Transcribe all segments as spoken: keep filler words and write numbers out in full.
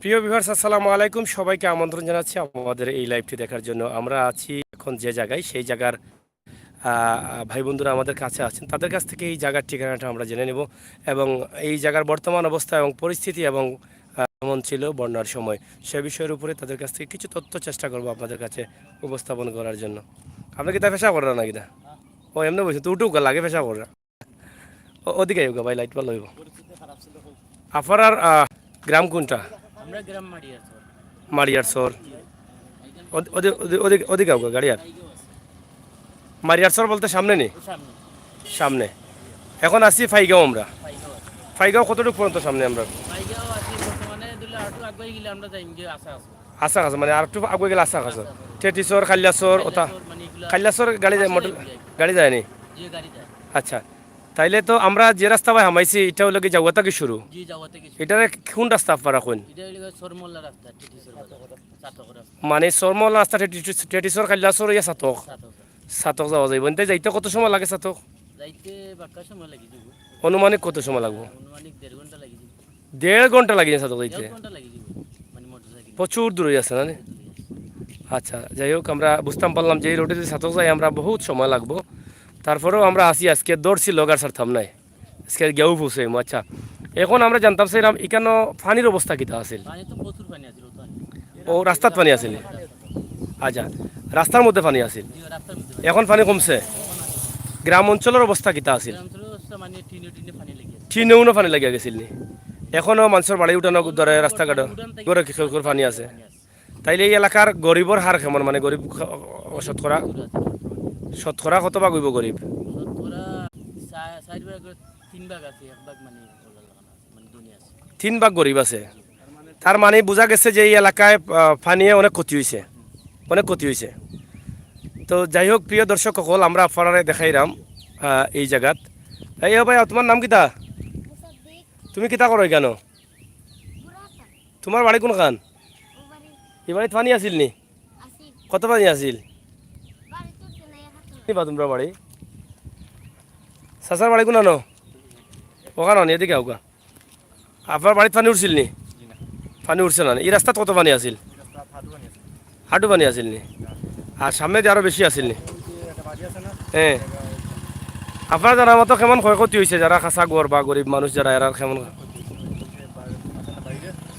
প্রিয় ভিউয়ার্স, আসসালামু আলাইকুম। সবাইকে আমন্ত্রণ জানাচ্ছি আমাদের এই লাইভটি দেখার জন্য। আমরা আছি এখন যে জায়গায়, সেই জায়গার আহ, ভাই বন্ধুরা আমাদের কাছে আছেন, তাদের কাছ থেকে এই জায়গার ঠিকানাটা আমরা জেনে নেব এবং এই জায়গার বর্তমান অবস্থা এবং পরিস্থিতি এবং আহ, কেমন ছিল বন্যার সময়, সে বিষয়ের উপরে তাদের কাছ থেকে কিছু তথ্য চেষ্টা করব আপনাদের কাছে উপস্থাপন করার জন্য। আপনি কিতা পেশাব কররা না কিতা? ও এমনে বলছেন তো, উঠুক লাগে পেশাব কররা। ও, ওদিকে আইউক্কা ভাই, লাইট ভালা অইবো। আপনারার আহ, গ্রাম কোনটা? আমরা গ্রাম মাড়িয়ার চর। মাড়িয়ার চর। ওদি- ওদি- ওদি- ওদিকে আইউক্কা গাড়িয়ার। মাড়িয়ার চর বলতে সামনে নি? সামনে। সামনে। এখন আছি ফাইগাঁও আমরা। ফাইগাঁও আছে। ফাইগাঁও কতটুকু পর্যন্ত সামনে আমরা? ফাইগাঁও আছি বর্তমানে, ধরলে আরেকটু আগুয়াই গেলে আমরা যাইমু গিয়া আশা আছে। আশা আছে, মানে আরেকটু আগুয়াই গেলে আশা আছে। আশা আছে। টেটিচর, কাল্লাচর, ওটা। কাল্লাচর মানে এগুলা কাল্লাচর গাড়ি যায়, আশা মোটর যায়। গাড়ি যায়নি? জি, গাড়ি যায়। আচ্ছা, তাইলে তো আমরা যে রাস্তা বায় হামাইছি, ইটা অইলো কি জাউয়া থাকি শুরু? জি, জাউয়া থাকি শুরু। ইটারে কোন রাস্তা আপনারা কইন? ইটা অইলো গিয়া সরমল্লা রাস্তা, টেটিচর বাজার, ছাতক রাস্তা। মানে সরমল্লা রাস্তা, টেটি-, টেটিচর, কাল্লাচর অইয়া ছাতক? ছাতক। ছাতক যাওয়া যাইবো। এনতে যাইতে কত সময় লাগে ছাতক? যাইতে বাক্কা সময় লাগি যাইবো। আনুমানিক কত সময় লাগবো? আনুমানিক দেড় ঘন্টা লাগি যাইবো। দেড় ঘন্টা লাগি যায় ছাতক যাইতে? দেড় ঘন্টা লাগি যাইবো, মানে মোটরসাইকেল। প্রচুর দূরে আছে না নি? আচ্ছা, যাই হোক, আমরা বুঝতাম পারলাম যে এই রোডে যদি ছাতক যাই আমরা বহুত সময় লাগবো। তারপরেও আমরা আছি, আজকে ধরছি লগ আর ছাড়তাম নায়। আজকে গেউ পৌঁছাইমু। আচ্ছা, এখন আমরা জানতাম চাইরাম, ইকানো পানির অবস্থা কিতা আছিল? পানি তো প্রচুর পানি আছিল, অত পানি। ও, রাস্তাত পানি আছিল নি? আচ্ছা, রাস্তার মধ্যে পানি আছিল। জি, রাস্তার মধ্যে পানি। এখন পানি কমছে? গ্রাম অঞ্চলর অবস্থা কিতা আছিল? গ্রাম অঞ্চলর অবস্থা মানে টিনে টিনে পানি লেগে আছে। টিনেও না পানি লাগিয়া গেছিল নি? এখনো মানষর বাড়ি উঠানো ধরে, রাস্তাঘাট উঠান থাকি ঘরে কি করে পানি আছে? পানি আছে। তাইলে এই এলাকার গরিবর হার কেমন? মানে গরিব খ-, শতকরা, শতকরা কত ভাগ অইবো গরিব? শতকরা চা-, চার ভাগ, তিন ভাগ আছে, এক ভাগ মানে ওলার লাগানো আছে, মানে ধনী আছে। তিন ভাগ গরিব আছে। তার মানে বুঝা গেছে যে এই এলাকায়, আহ, পানিয়ে অনেক ক্ষতি অইছে, অনেক ক্ষতি অইছে। তো যাই হোক, প্রিয় দর্শক অকল, আমরা আপনারারে দেখাইরাম, আহ, এই জাগাত। এই ও ভাই, তোমার নাম কিতা? তুমি কিতা করো ইকানো? তোমার বাড়ি কোনখান? ই বাড়িত পানি আছিল নি? কত পানি আছিল? নিবা তোমরা বাড়ি? চাচার বাড়ি কোনানো? ওখানো নি, এদিকে আউক্কা। আপনার বাড়িত পানি উঠছিল নি? পানি উঠছে না নি? ই রাস্তাত কত পানি আছিল? হাঁটু পানি আছিল নি? আর সামনেদি আরো বেশি আছিল নি? হ্যাঁ। আপনারা জানার মতো কেমন ক্ষয়ক্ষতি অইছে, যারা কাঁচা ঘর বা গরিব মানুষ যারা, এরার কেমন?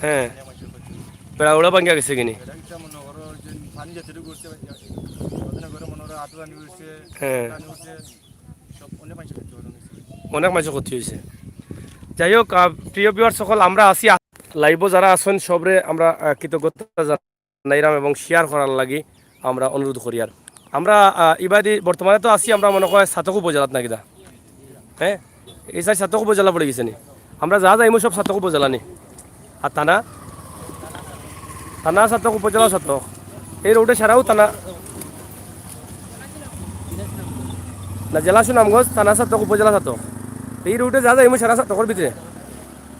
হ্যাঁ। বেড়া উড়া ভাঙ্গিয়া গেছে গি নি? হ্যাঁ। অনেক মানষর ক্ষতি অইছে। যাই হোক, আহ, প্রিয় ভিউয়ার্স অকল, আমরা আছি আ-, লাইভো যারা আছইন সবরে আমরা, আহ, কৃতজ্ঞতা জানাইরাম এবং শেয়ার করার লাগি আমরা অনুরোধ করিয়ার। আমরা, আহ, ইবাদি বর্তমানে তো আছি আমরা মনে কয় ছাতক উপজেলাত না কিতা? হ্যাঁ, এই সাইড ছাতক উপজেলা পড়ি গেছে নি? আমরা যা যাইমু সব ছাতক উপজেলা নি? আর থানা? থানা ছাতক, উপজেলা ছাতক। এই রোডে সারাও থানা। না, জেলা সুনামগঞ্জ, থানা ছাতক, উপজেলা ছাতক। এই রোডে যা যাইমু সারা ছাতকর ভিতরে।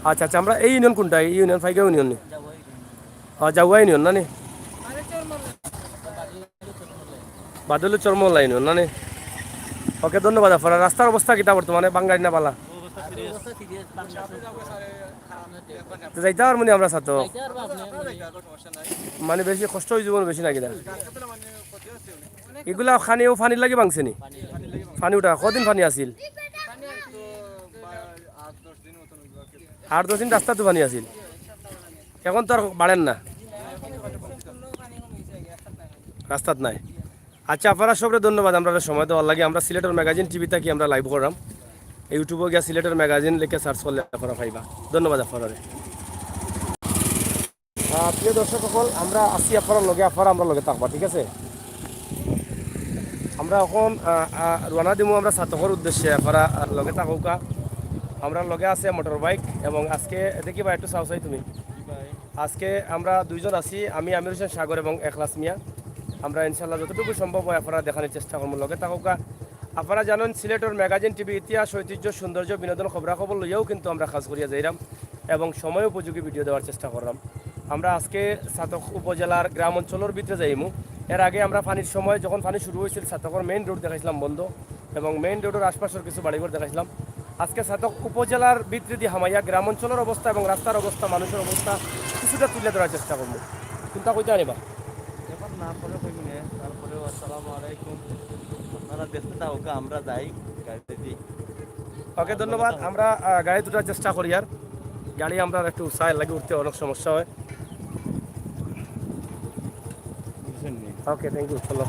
আচ্ছা, আচ্ছা, আমরা এই ইউনিয়ন কোনটা? এই ইউনিয়ন ফাইগাঁও ইউনিয়ন নি? ও, জাউয়া ইউনিয়ন না নি? বাদলু চরমল্লা ইউনিয়ন না নি? ওকে, ধন্যবাদ আপনারা। রাস্তার অবস্থা কিতা বর্তমানে, ভাঙ্গারি না বালা? তো যাইতা পারমু নি আমরা ছাতক? মানে বেশি কষ্ট অইযিবো না বেশি না কিতা? ইগুলা খানিও পানির লাগি ভাংছে নি? পানি উঠা, কদিন পানি আছিল? আট দশ দিন রাস্তাত পানি আছিল, এখন তো আর বাড়ের না, রাস্তাত নাই। আচ্ছা, আপনারা সবরে ধন্যবাদ, আমরারে সময় দেওয়ার লাগি। আমরা সিলেটর ম্যাগাজিন টিভি থাকি আমরা লাইভ কররাম, ইউটিউবো গিয়া সিলেটর ম্যাগাজিন লিখে সার্চ করলে আপনারা পাইবা। ধন্যবাদ আপনারারে। আহ, প্রিয় দর্শক অকল, আমরা আছি আপনারার লগে, আপনারা আমরার লগে থাকবা, ঠিক আছে? আমরা এখন, আহ, আহ, রওনা দিমু আমরা ছাতকর উদ্দেশ্যে, আপনারা, আহ, লগে থাকউক্কা। আমরার লগে আছে মোটর বাইক এবং আজকে দেখিবা একটু চাও চাই তুমি। আজকে আমরা দুইজন আছি, আমি আমির হোসেন সাগর এবং এখলাস মিয়া। আমরা ইনশাল্লাহ যতটুকু সম্ভব হয় আপনারারে দেখানির চেষ্টা করমু, লগে থাকউক্কা। আপনারা জানইন সিলেটর ম্যাগাজিন টিভি ইতিহাস, ঐতিহ্য, সৌন্দর্য, বিনোদন, খবরাখবর লইয়াও কিন্তু আমরা কাজ করিয়া যাইরাম এবং সময় উপযোগী ভিডিও দেওয়ার চেষ্টা কররাম। আমরা আজকে ছাতক উপজেলার গ্রাম অঞ্চলর ভিতরে যাইমু। এর আগে আমরা পানির সময় যখন পানি শুরু অইছিল, ছাতকর মেইন রোড দেখাইছিলাম বন্ধ এবং মেইন রোডর আশপাশর কিছু বাড়িঘর দেখাইছিলাম। আজকে ছাতক উপজেলার ভিতরেদি হামাইয়া গ্রাম অঞ্চলর অবস্থা এবং রাস্তার অবস্থা, মানুষর অবস্থা কিছুটা তুলে ধরার চেষ্টা করমু। কুনটা কইতা আনিবা? এখন না পরে কইমু নে, তারপরেও আসসালামু আলাইকুম। আপনারা দেখতে থাকউক্কা, আমরা যাই গাড়িদি। ওকে, ধন্যবাদ। আমরা, আহ, গাড়িত উঠার চেষ্টা করি আর গাড়ি আমরার একটু উচাইর লাগি উঠতে অনেক সমস্যা হয়। বুঝছেন নি? ওকে, thank you, চলো।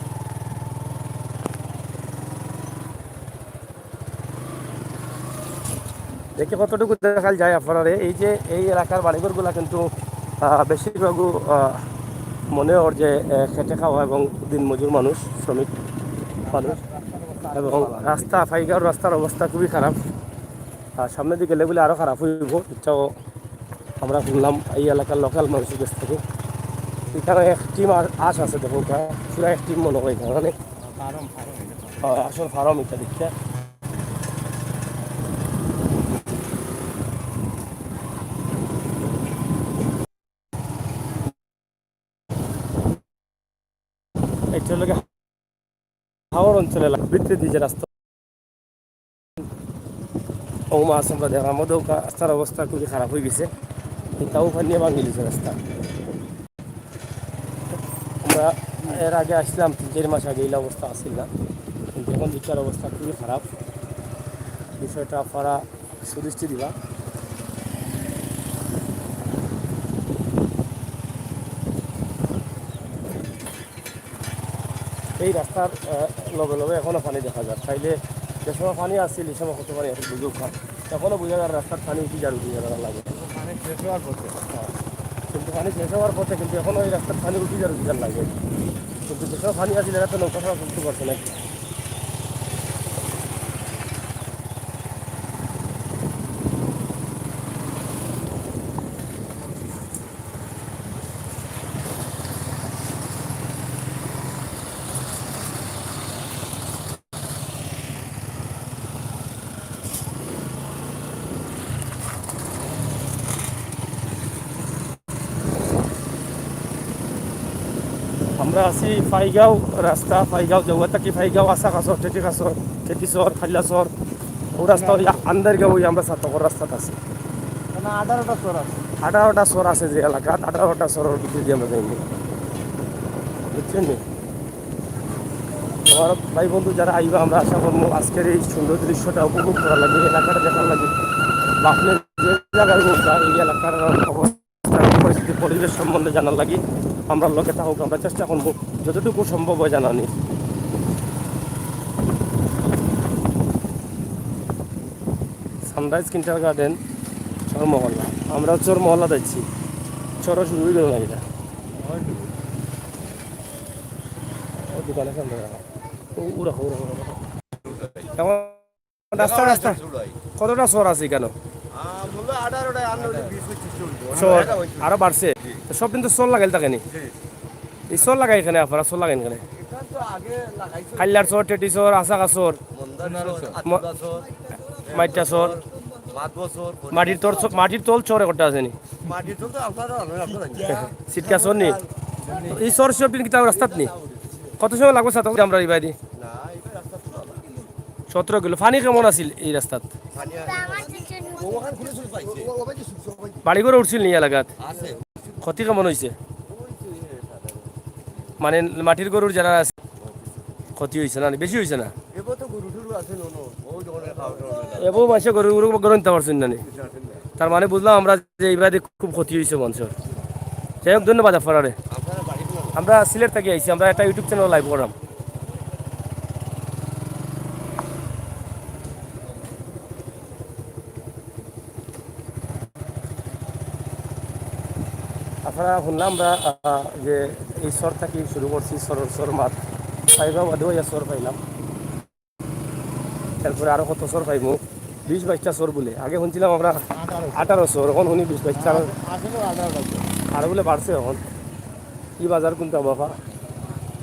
দেখি কতটুকু দেখাল যায় আপনারারে। এই যে এই এলাকার বাড়িঘরগুলা কিন্তু, আহ, বেশিরভাগও, আহ, মনে অর যে, আহ, খেটে খাওয়া এবং দিনমজুর মানুষ, শ্রমিক মানুষ। এবং রাস্তা, ফাইগাঁওর রাস্তার অবস্থা খুবই খারাপ। আর সামনেদি গেলে বুলে আরো খারাপ অইবো। ইচ্ছাও আমরা হুনলাম এই এলাকার local মানুষর গেছ থাকি। ইখানো এক team আ-, আশ আছে, দেখো, পুরা এক team মনে হয় এখানে। ফার্ম, ফার্ম এটা। আহ, আসল ফার্ম এটা দেখতে। এটা লাগে হাওর অঞ্চলে লাগে, ভিতরেদি যে রাস্তা। ও মাছ আমরা দেখার মধ্যে ওকা-, রাস্তার অবস্থা খুবই খারাপ অই গেছে। এটাও পানিয়ে ভাঙি দিছে রাস্তা। আমরা এর আগে আসলাম তিন চার মাস আগে, এই অবস্থা আছিল না, কিন্তু এখন দেখি অবস্থা খুবই খারাপ। বিষয়টা আপনারা সুদৃষ্টি দিবা। এই রাস্তার, আহ, লগে লগে এখনো পানি দেখা যায়। তাইলে যে সময় পানি আসছিল, এই সময় কত পানি আসছিল, বুঝুক না। এখনো বুঝা যায় রাস্তার পানি উঠি যার, উঠি যার লাগে। পানি শেষ হওয়ার পথে। হ্যাঁ। কিন্তু পানি শেষ হওয়ার পথে, কিন্তু এখনো এই রাস্তার পানি উঠি যার, উঠি যার লাগে। কিন্তু যে সময় পানি আসছিল, এরা তো নৌকা ছাড়া চলতে পারছে না। আমরা আছি ফাইগাঁও রাস্তা, ফাইগাঁও যাওয়া থাকি ফাইগাঁও, আশা কাছর, টেটি কাছর, টেটি চর, খাইলা চর, ও রাস্তা ওই আন্দারগাঁও, ওই আমরা ছাতকর রাস্তাত আছি। মানে আঠারোটা চর আছে। আঠারোটা চর আছে যে এলাকাত, আঠারোটা চরর ভিতরে দিয়ে আমরা যাইমু। বুঝছেন নি? আমার ভাই বন্ধু যারা আইবা, আমরা আশা করবো আজকের এই সুন্দর দৃশ্যটা উপভোগ করার লাগি, এলাকাটা দেখার লাগি, বা আপনি যে জায়গার লোক, এই এলাকার অবস্থা, পরিস্থিতি, পরিবেশ সম্বন্ধে জানার লাগি আমরা লগে থাকুক, আমরা চেষ্টা করবো যতটুকু সম্ভব হয় জানানি। সানরাইজ কিন্ডারগার্ডেন চর মহল্লা, আমরা চর মহল্লা যাচ্ছি, চর শুরু হয়ে গেল না এটা। ও দোকানে সামনে রাখা। ও, ও রাখো, ও রাখো, ও রাখো। এখন রাস্তা, রাস্তা। কতটা চর আছে এখানে? আহ, মূল আঠারোটা, আর নইলে বিশ পঁচিশটা হইব। চর আরো বাড়ছে। জি। তো সব দিন তো চর লাগাইল থাকে নি? জি। এই চর লাগাই এখানে, আপনারা চর লাগাইন এখানে? এখানে তো আগে লাগাইছে। কাল্লার চর, টেটি চর, আশা কাছর, মন্দার চর, ম-, আতুরা চর, মাইটা চর, মাদুয়া চর, মাটির তল চ-, মাটির তল চর একটা আছে নি? মাটির তল তো আপনারা, আপনারা জানেন। সিটকা চর নি? এই চর সব দিন কিতা রাস্তাত নি? কত সময় লাগবো ছাতা আমরা এই বাইরে? না, এই রাস্তা তো ভালো। সতেরো কিলো। পানি কেমন আছিল এই রাস্তাত? পানি আর বাড়িঘর উঠছিল নি এলাকাত? আছে। ক্ষতি কেমন হইছে? মানে মাটির গরুর যারা আছে, ক্ষতি হইছে না, বেশি হইছে না? এবার তো গরু টরু আছে, নো, নো, ওই দোকানে খাওয়া দাওয়া। এবার মাসে গরু, গরু, গরু নিতে পারছেন না নি? তার মানে বুঝলাম আমরা যে এইবারে খুব ক্ষতি হইছে মানুষের। যাই হোক, ধন্যবাদ আপনারারে। আপনারা বাড়ি কোন? আমরা সিলেট থেকে আইছি, আমরা একটা YouTube channel live করাম। আপনারা শুনলাম আমরা, আহ, যে এই চর থাকি শুরু করছি, চর, চর মাত পাইবা, বাদেও ইয়া চর পাইলাম। এরপরে আরো কত চর পাইমু? বিশ বাইশটা চর বলে। আগে শুনছিলাম আমরা আঠারো। আঠারো চর, এখন শুনি বিশ বাইশটা। আসলে আঠারোটা চর। আরো বলে বাড়ছে এখন। এই বাজার কোনটা বাবা?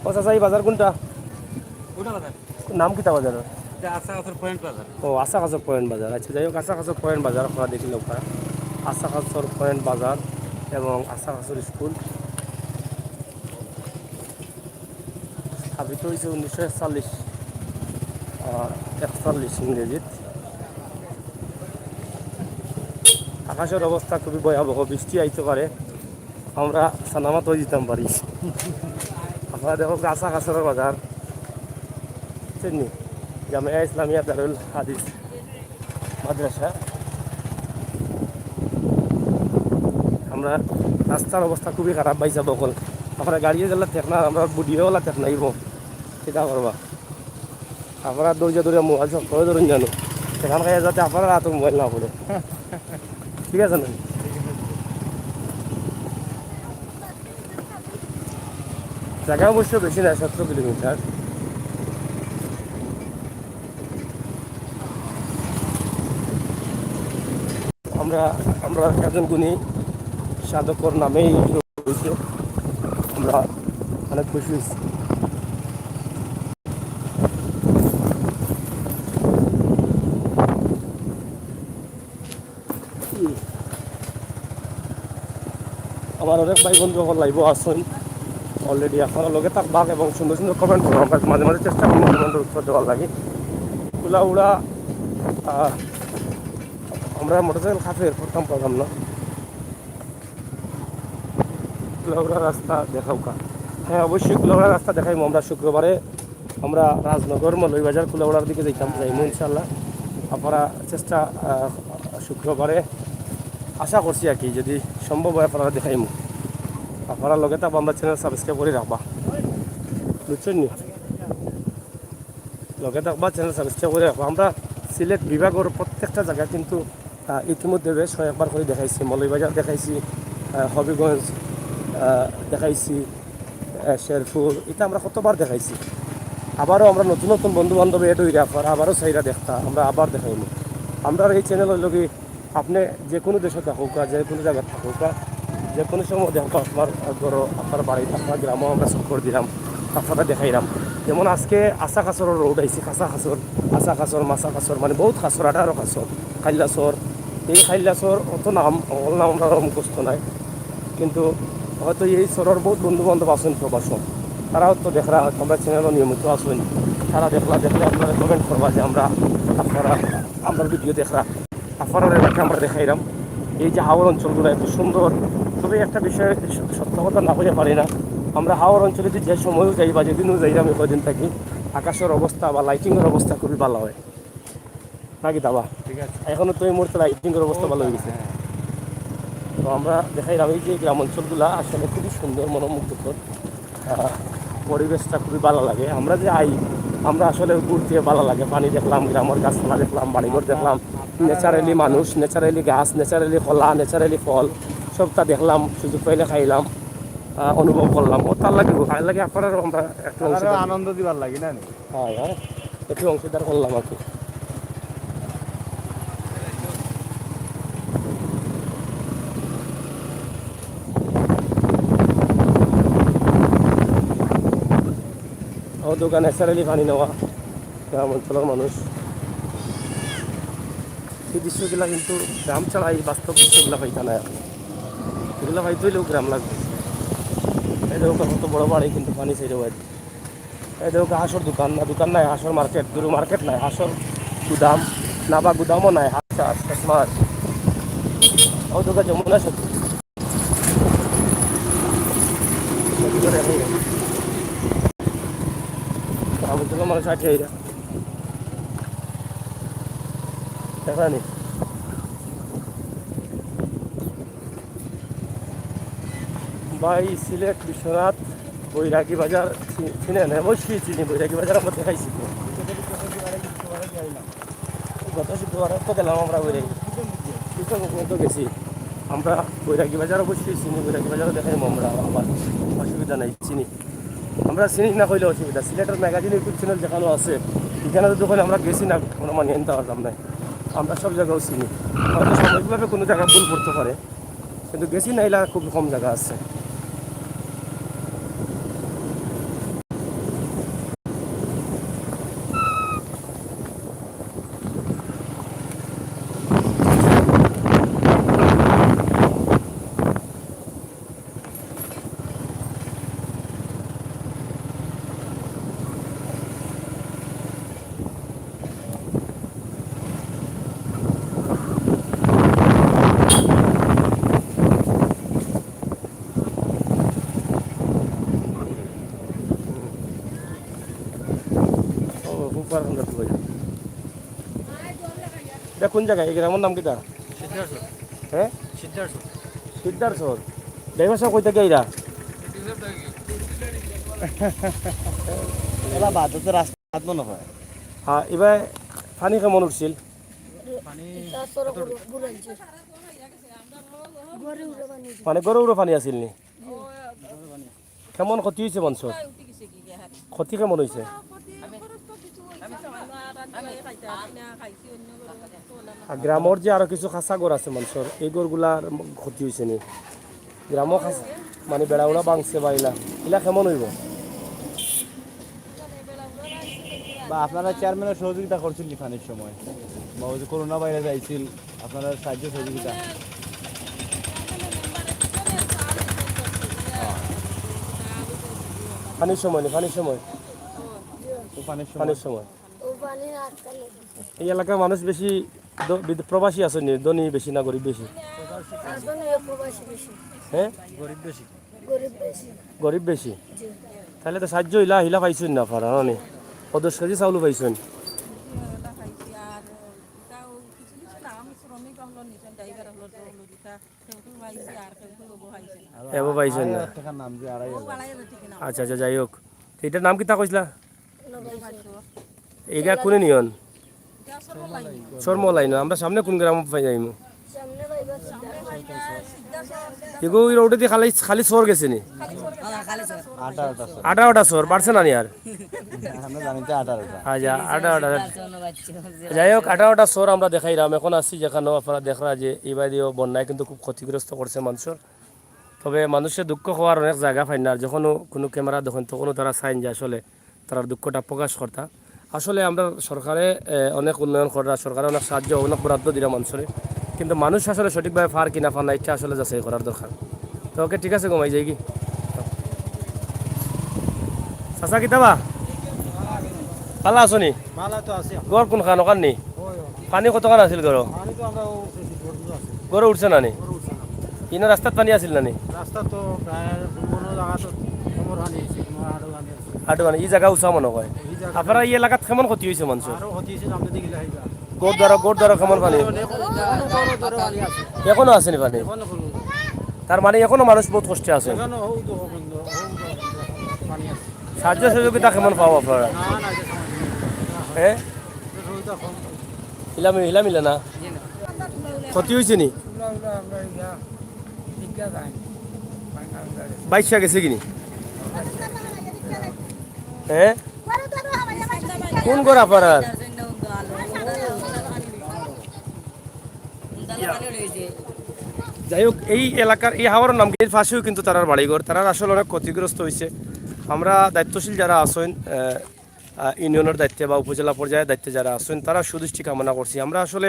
ও চাচা, এই বাজার কোনটা? কোনটা বাজার? নাম কিতা বাজার? এটা আশা কাছর পয়েন্ট বাজার। ও, আশা কাছর পয়েন্ট বাজার। আচ্ছা, যাই হোক, আশা কাছর পয়েন্ট বাজার আপনারা দেখি লোক। আশা কাছর পয়েন্ট বাজার এবং আশা কাছর স্কুল। স্থাপিত হয়েছে উনিশশো একচল্লিশ, আহ, একচল্লিশ ইংরেজিত। আকাশের অবস্থা খুবই ভয়াবহ, বৃষ্টি আইতে পারে, আমরা সানামাত অই যাইতাম পারি। আপনারা দেখউক্কা, আছাখাছড়র বাজার, বুঝছইন নি? জামিয়া ইসলামিয়া দারুল হাদিস মাদ্রাসা। আমরা রাস্তার অবস্থা খুবই খারাপ, ভাইসাব অকল। আপনারা গাড়িয়ে গেলে ঠেক না, আমরা বুডিও গেলে ঠেক নাইব। কিতা করবা? আপনারা দৌড়িয়া দৌড়িয়া মোবাইল সব করে ধরুন জানো, সেখান খাইয়া যাতে আপনারা হাতে মোবাইল না পড়ে। ঠিক আছে না? জায়গা অবশ্য বেশি না, সতেরো কিলোমিটার। আমরা, আমরা একজন গুণী সাধকর নামেই হইছে। আমরা অনেক খুশি হইছি। আমার অনেক ভাই বন্ধু অকল লাইভও আছইন already, আপনারা লগে থাকবা এবং সুন্দর সুন্দর কমেন্ট করবা। আমরা মাঝে মাঝে চেষ্টা করবো কমেন্টের উত্তর দেওয়ার লাগি। কুলাউড়া, আহ, আমরা মোটরসাইকেল খাতে এয়ারপোর্ট কাম পাইলাম না। কুলাউড়া রাস্তা দেখাউক্কা। হ্যাঁ, অবশ্যই কুলাউড়া রাস্তা দেখাইমু আমরা শুক্রবারে। আমরা রাজনগর, মৌলভীবাজার, কুলাউড়ার দিকে যাইতাম, যাইমু ইনশাআল্লাহ। আপনারা চেষ্টা, আহ, শুক্রবারে আশা করছি আর কি, যদি সম্ভব হয় আপনারা দেখাইমু। আপনারা লগে থাকবা, আমরা চ্যানেল সাবস্ক্রাইব করি রাখবা, বুঝছইন নি? লগে থাকবা, চ্যানেল সাবস্ক্রাইব করি রাখবা। আমরা সিলেট বিভাগর প্রত্যেকটা জায়গা কিন্তু, আহ, ইতিমধ্যে বেশ কয়েকবার করি দেখাইছি। মৌলভীবাজার দেখাইছি, আহ, হবিগঞ্জ, আহ, দেখাইছি, আহ, শেরপুর, ইতা আমরা কতবার দেখাইছি। আবারও আমরা নতুন নতুন বন্ধু বান্ধব এড অইরা, আবার আবারও চাইরা দেখতা, আমরা আবার দেখাইমু। আমরার এই চ্যানেল অইলো কি, আপনে যে কুনু দেশো থাকউক্কা, যে কুনু জাগাত থাকউক্কা, যে কুনু সময় দেখউক্কা, আপনার ঘরো, আপনার বাড়িত, আপনার গ্রামো আমরা চক্কর দিরাম, আপনারে দেখাইরাম। যেমন আজকে আছাখাছড়র রোড আইছি, খাছাখাছড়, আছাখাছড়, মাছাখাছড়, মানে বউত খাছড়, আঠারো খাছড়, খাইল্লাছড়। এই খাইল্লাছড় অত নাম, অকল নাম আমরার মুখস্থ নাই, কিন্তু হয়তো এই ছড়র বউত বন্ধু বান্ধব আছইন প্রবাসো, তারাও তো দেখরা, হয়তো আমরার চ্যানেলও নিয়মিত আছইন, তারা দেখলা, দেখলে আপনারা কমেন্ট করবা যে আমরা, আপনারা, আমরার ভিডিও দেখরা। আফারার এলাকা আমরা দেখাইরাম। এই যে হাওর অঞ্চলগুলা এত সুন্দর, তবে একটা বিষয় স-, সত্য কথা না কইয়া পারি না, আমরা হাওর অঞ্চলে যে, যে সময়ও যাই বা যেদিনও যাইরাম, আমি কয়দিন থাকি, আকাশর অবস্থা বা লাইটিংর অবস্থা খুবই ভালা অয়। নাকি দাবা? ঠিক আছে। এখনো তো এই মুহূর্তে লাইটিংর অবস্থা ভালা অই গেছে। হ্যাঁ। তো আমরা দেখাইরাম এই যে গ্রাম অঞ্চলগুলা আসলে খুবই সুন্দর, মনোমুগ্ধকর। আহ, পরিবেশটা খুবই ভালা লাগে। আমরা যে আই, আমরা আসলে ঘুরতে ভালা লাগে। পানি দেখলাম, গ্রামর গাছপালা দেখলাম, বাড়িঘর দেখলাম, naturally মানুষ, naturally গাছ, naturally কলা, naturally ফল, সবটা দেখলাম, সুযোগ পাইলে খাইলাম, আহ, অনুভব করলাম। ও তার লাগে, ভালা লাগে। আপনারারও আমরা একটু অংশীদার, আনন্দ দিবার লাগি না নি? হ্যাঁ, হ্যাঁ, একটু অংশীদার করলাম আর কি। ও দোকান naturally পানি নেওয়া, গ্রাম অঞ্চলর মানুষ। এই দৃশ্যগুলা কিন্তু গ্রাম ছাড়া এই বাস্তব দৃশ্যগুলা পাইতা না। এগুলা পাইতে অইলেও গ্রাম লাগবো। এই দেখো কত বড় বাড়ি, কিন্তু পানি ছেড়ে বাড়ি। এই দেখো হাঁসর দোকান, না দোকান নাই, হাঁসর মার্কেট, গরু মার্কেট নাই, হাঁসর গুদাম, না বা গুদামও নাই, হাঁস চাষ, হাঁস মাছ। ও দেখো যমুনা সেতু। আমার জন্য মানুষ আছে এইটা। দেখা নেই। ভাই, সিলেট বিশ্বনাথ বৈরাগী বাজার চি-, চিনেন? অবশ্যই চিনি, বৈরাগী বাজার আমরা দেখাইছি তো। গত শুক্রবারে তো গেলাম আমরা বৈরাগী। কৃষ্ণনগর তো গেছি। আমরা বৈরাগী বাজার অবশ্যই চিনি, বৈরাগী বাজারও দেখাইমু আমরা আবার, অসুবিধা নাই, চিনি। আমরা চিনি না কইলে অসুবিধা। সিলেটের ম্যাগাজিন YouTube চ্যানেল যেখানো আছে, এখানো যদি কইলে আমরা গেছি না, কুনু মানে আনতে পারতাম না। আমরা সব জাগাও চিনি। হয়তো সাময়িকভাবে কুনু জাগা ভুল পড়তে পারে, কিন্তু গেছি না, ইলা খুব কম জাগা আছে। কোন জাগা? এই গ্রামর নাম কিতা? সিদ্ধার চর। হ্যাঁ? সিদ্ধার চর। সিদ্ধার চর। ড্রাইভার সাব কই থাকি আইরা? এলা বাদ তো রাস্তা মনে হয়। হ্যাঁ, ইবায় পানি কেমন উঠছিল? পানি ইটা সড়ক ঘুরাইছে। মানে ঘরো উরো পানি আছিল নি? কেমন ক্ষতি অইছে মানষর? ক্ষতি কেমন অইছে? আর গ্রামর যে আরো কিছু খাসা ঘর আছে মানষর, এই ঘরগুলার ক্ষতি অইছে নি? গ্রামও খাসা, মানে বেড়াউড়া ভাঙছে বা ইলা, ইলা কেমন অইবো? বা আপনারা চেয়ারম্যানের সহযোগিতা করছিল নি পানির সময়? বা ওই যে করোনা ভাইরাস আইছিল, আপনারা সাহায্য সহযোগিতা? পানির সময় নি, পানির সময়। ও পানির সময়। পানির সময়। এই এলাকার মানুষ বেশি দ-, বিদ-, প্রবাসী আছইন নি, ধনী বেশি না গরিব বেশি? আসলে প্রবাসী বেশি। হ্যাঁ? গরিব বেশি। গরিব বেশি। গরিব বেশি? জি। তাইলে তো সাহায্য ইলা, হিলা পাইছইন না আপনারা, না নি? ও দশ কেজি চাউলও পাইছইন? এবো পাইছইন না? আচ্ছা, আচ্ছা, যাই হোক। তো ইটার নাম কিতা কইছলা? ইগা কোন ইউনিয়ন? চরমোহলা ইউনিয়ন। আমরা সামনে কোন গ্রাম পাই যাইমু? এগো, ওই রোডে দিয়ে খালি, খালি চর গেছে নি? আঠারোটা চর। আঠারোটা চর, বাড়ছে না নি আর? আমরা জানি তো আঠারোটা। আচ্ছা, আঠারোটা। যাই হোক, আঠারোটা চর আমরা দেখাইলাম। এখন আছি যেখানো, আপনারা দেখরা যে ইবাদিও বন্যায় কিন্তু খুব ক্ষতিগ্রস্ত করছে মানষর। তবে মানষে দুঃখ কওয়ার অনেক জাগা পাইন না। আর যখনও কুনু ক্যামেরা দেখইন, তখনও তারা চাইন যে আসলে তারার দুঃখটা প্রকাশ করতা। আসলে আমরা সরকারে, এ, অনেক উন্নয়ন কররা, সরকারে অনেক সাহায্য, অনেক বরাদ্দ দিরা মানষরে, কিন্তু মানুষ আসলে সঠিকভাবে পার কি না পার না, ইটা আসলে যাচাই করার দরকার। তো ওকে, ঠিক আছে, ঘুমাই যাই কি? চাচা, কিতা বা? ভালা আছো নি? ভালা তো আছি। ঘর কোনখান, ওখান নি? ওই, ওই। পানি কতখান আছিল ঘরো? পানি তো আমরা ও উঠেছি, ঘর তো আছে। ঘরো উঠছে না নি? ঘর উঠছে না। ইনো রাস্তাত পানি আছিল না নি? রাস্তা তো প্রায় কোনো জাগা তো কোমর পানি আছে, কোনো আড়ো পানি আছে। আড়ো পানি, ই জাগা উচা মনে হয়। ই জাগা আপনারা ই এলাকাত কেমন ক্ষতি হইছে মানষর? আরো ক্ষতি হইছে, সামনে দিকে লাইবা। ঘর দ্বারা, ঘর দ্বারা কেমন পানি? অনেক, অনেক বড় বড় পানি আছে। এখনো আছে নি পানি? এখনো কোনো। তার মানে এখনো মানুষ বহুত কষ্টে আছে। এখনো হউ তো, হউ তো, হউ তো পানি আছে। সাহায্য সহযোগিতা কেমন পাও আপনারা? না, না, এটা সময় নেই। হ্যাঁ? এটা সহযোগিতা কম। হিলামি-, হিলামিলা না? জি না। ক্ষতি হইছে নি? উলা, উলা, আমরা ইয়া, ঠিক আছে। বাইশা গেছে কি নি? হ্যাঁ? কোন ঘর আপনারার? যাই হোক, এই এলাকার এই হাওরর নাম, এর পাশেও কিন্তু তারার বাড়িঘর, তারার আসলে অনেক ক্ষতিগ্রস্ত হইছে। আমরা দায়িত্বশীল যারা আছেন, আহ, আহ, ইউনিয়নের দায়িত্বে বা উপজেলা পর্যায়ের দায়িত্বে যারা আছেন, তারা সুদৃষ্টি কামনা করছি। আমরা আসলে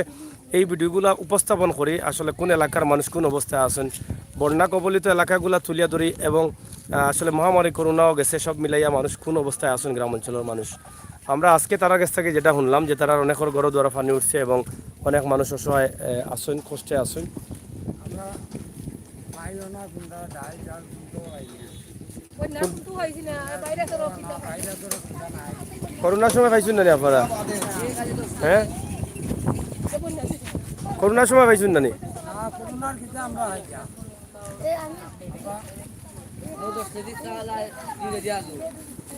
এই ভিডিওগুলা উপস্থাপন করি, আসলে কোন এলাকার মানুষ কোন অবস্থায় আছেন। বন্যা কবলিত এলাকাগুলা তুলিয়া ধরি এবং, আহ, আসলে মহামারী করোনাও গেছে, সব মিলাইয়া মানুষ কোন অবস্থায় আছেন গ্রাম অঞ্চলের মানুষ। আমরা আজকে তারার কাছ থেকে যেটা শুনলাম যে তারার অনেকের ঘর দুয়ারো পানি উঠছে এবং অনেক মানুষ অসহায়, আহ, আছেন, কষ্টে আছেন। আমরা পাইও না কোনটা, ডাল চাল কোনটাও পাই না। বন্যা কিন্তু হয়েছে না, আর বাইরে তো রক্ষিত। করোনার সময় পাইছইন না নি আপনারা? হ্যাঁ? করোনার সময় পাইছইন না নি? না, করোনার ভিতরে আমরা হয়েছে।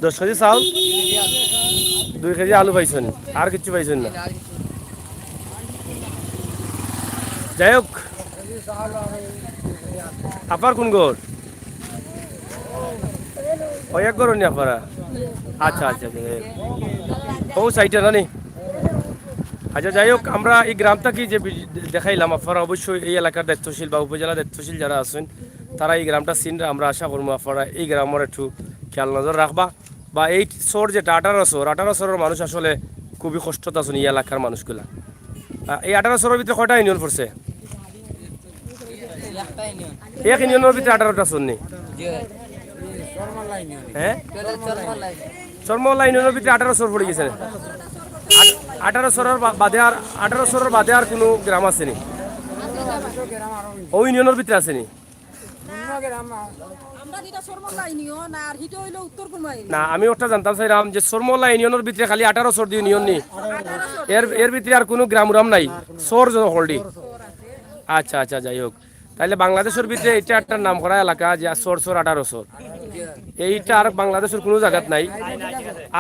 দশ কেজি চাউল, দুই কেজি আলু পাইছইন, আর কিচ্ছু পাইছইন না। যাই হোক, আপনার কোন ঘর? ওই এক ঘর নি আপনারা? আচ্ছা, আচ্ছা, আচ্ছা, যাই হোক। ও সাইডে না নি? আচ্ছা, যাই হোক, আমরা এই গ্রামটা কি যে বি-, দেখাইলাম, আপনারা অবশ্যই এই এলাকার দায়িত্বশীল বা উপজেলা দায়িত্বশীল যারা আছেন, তারা এই গ্রামটা চিনরা। আমরা আশা করবো আপনারা এই গ্রামর একটু খেয়াল নজর রাখবা। বা এই চর যেটা আঠারো চর, আঠারো চরর মানুষ আসলে খুবই কষ্টত আছেন এই এলাকার মানুষগুলা। আহ, এই আঠারো চরর ভিতরে কয়টা ইউনিয়ন পড়ছে? এক ইউনিয়নের ভিতরে আঠারোটা চর নি? হ্যাঁ? চরমোহলা ইউনিয়নের ভিতরে আঠারো চর পড়ি গেছে নি? আট-, আঠারো চরর বা-, বাদে আর, আঠারো চরর বাদে আর কোনো গ্রাম আছে নি? ও ইউনিয়নের ভিতরে আছে নি? আমরা যেটা সরমল্লা ইউনিয়ন, আর হিটা অইলো উত্তর কুলমা ইউনিয়ন। না, আমি ওটা জানতাম চাইরাম যে সরমল্লা ইউনিয়নর ভিতরে খালি আঠারো সর ইউনিয়ন নি, এর এর ভিতরে আর কুনু গ্রাম উরাম নাই? সর জ-, হলডি। আচ্ছা, আচ্ছা, যাই হোক, তাইলে বাংলাদেশর ভিতরে এটা একটা নাম করা এলাকা যে সর, সর, আঠারো সর, এইটা আর বাংলাদেশর কুনু জাগাত নাই।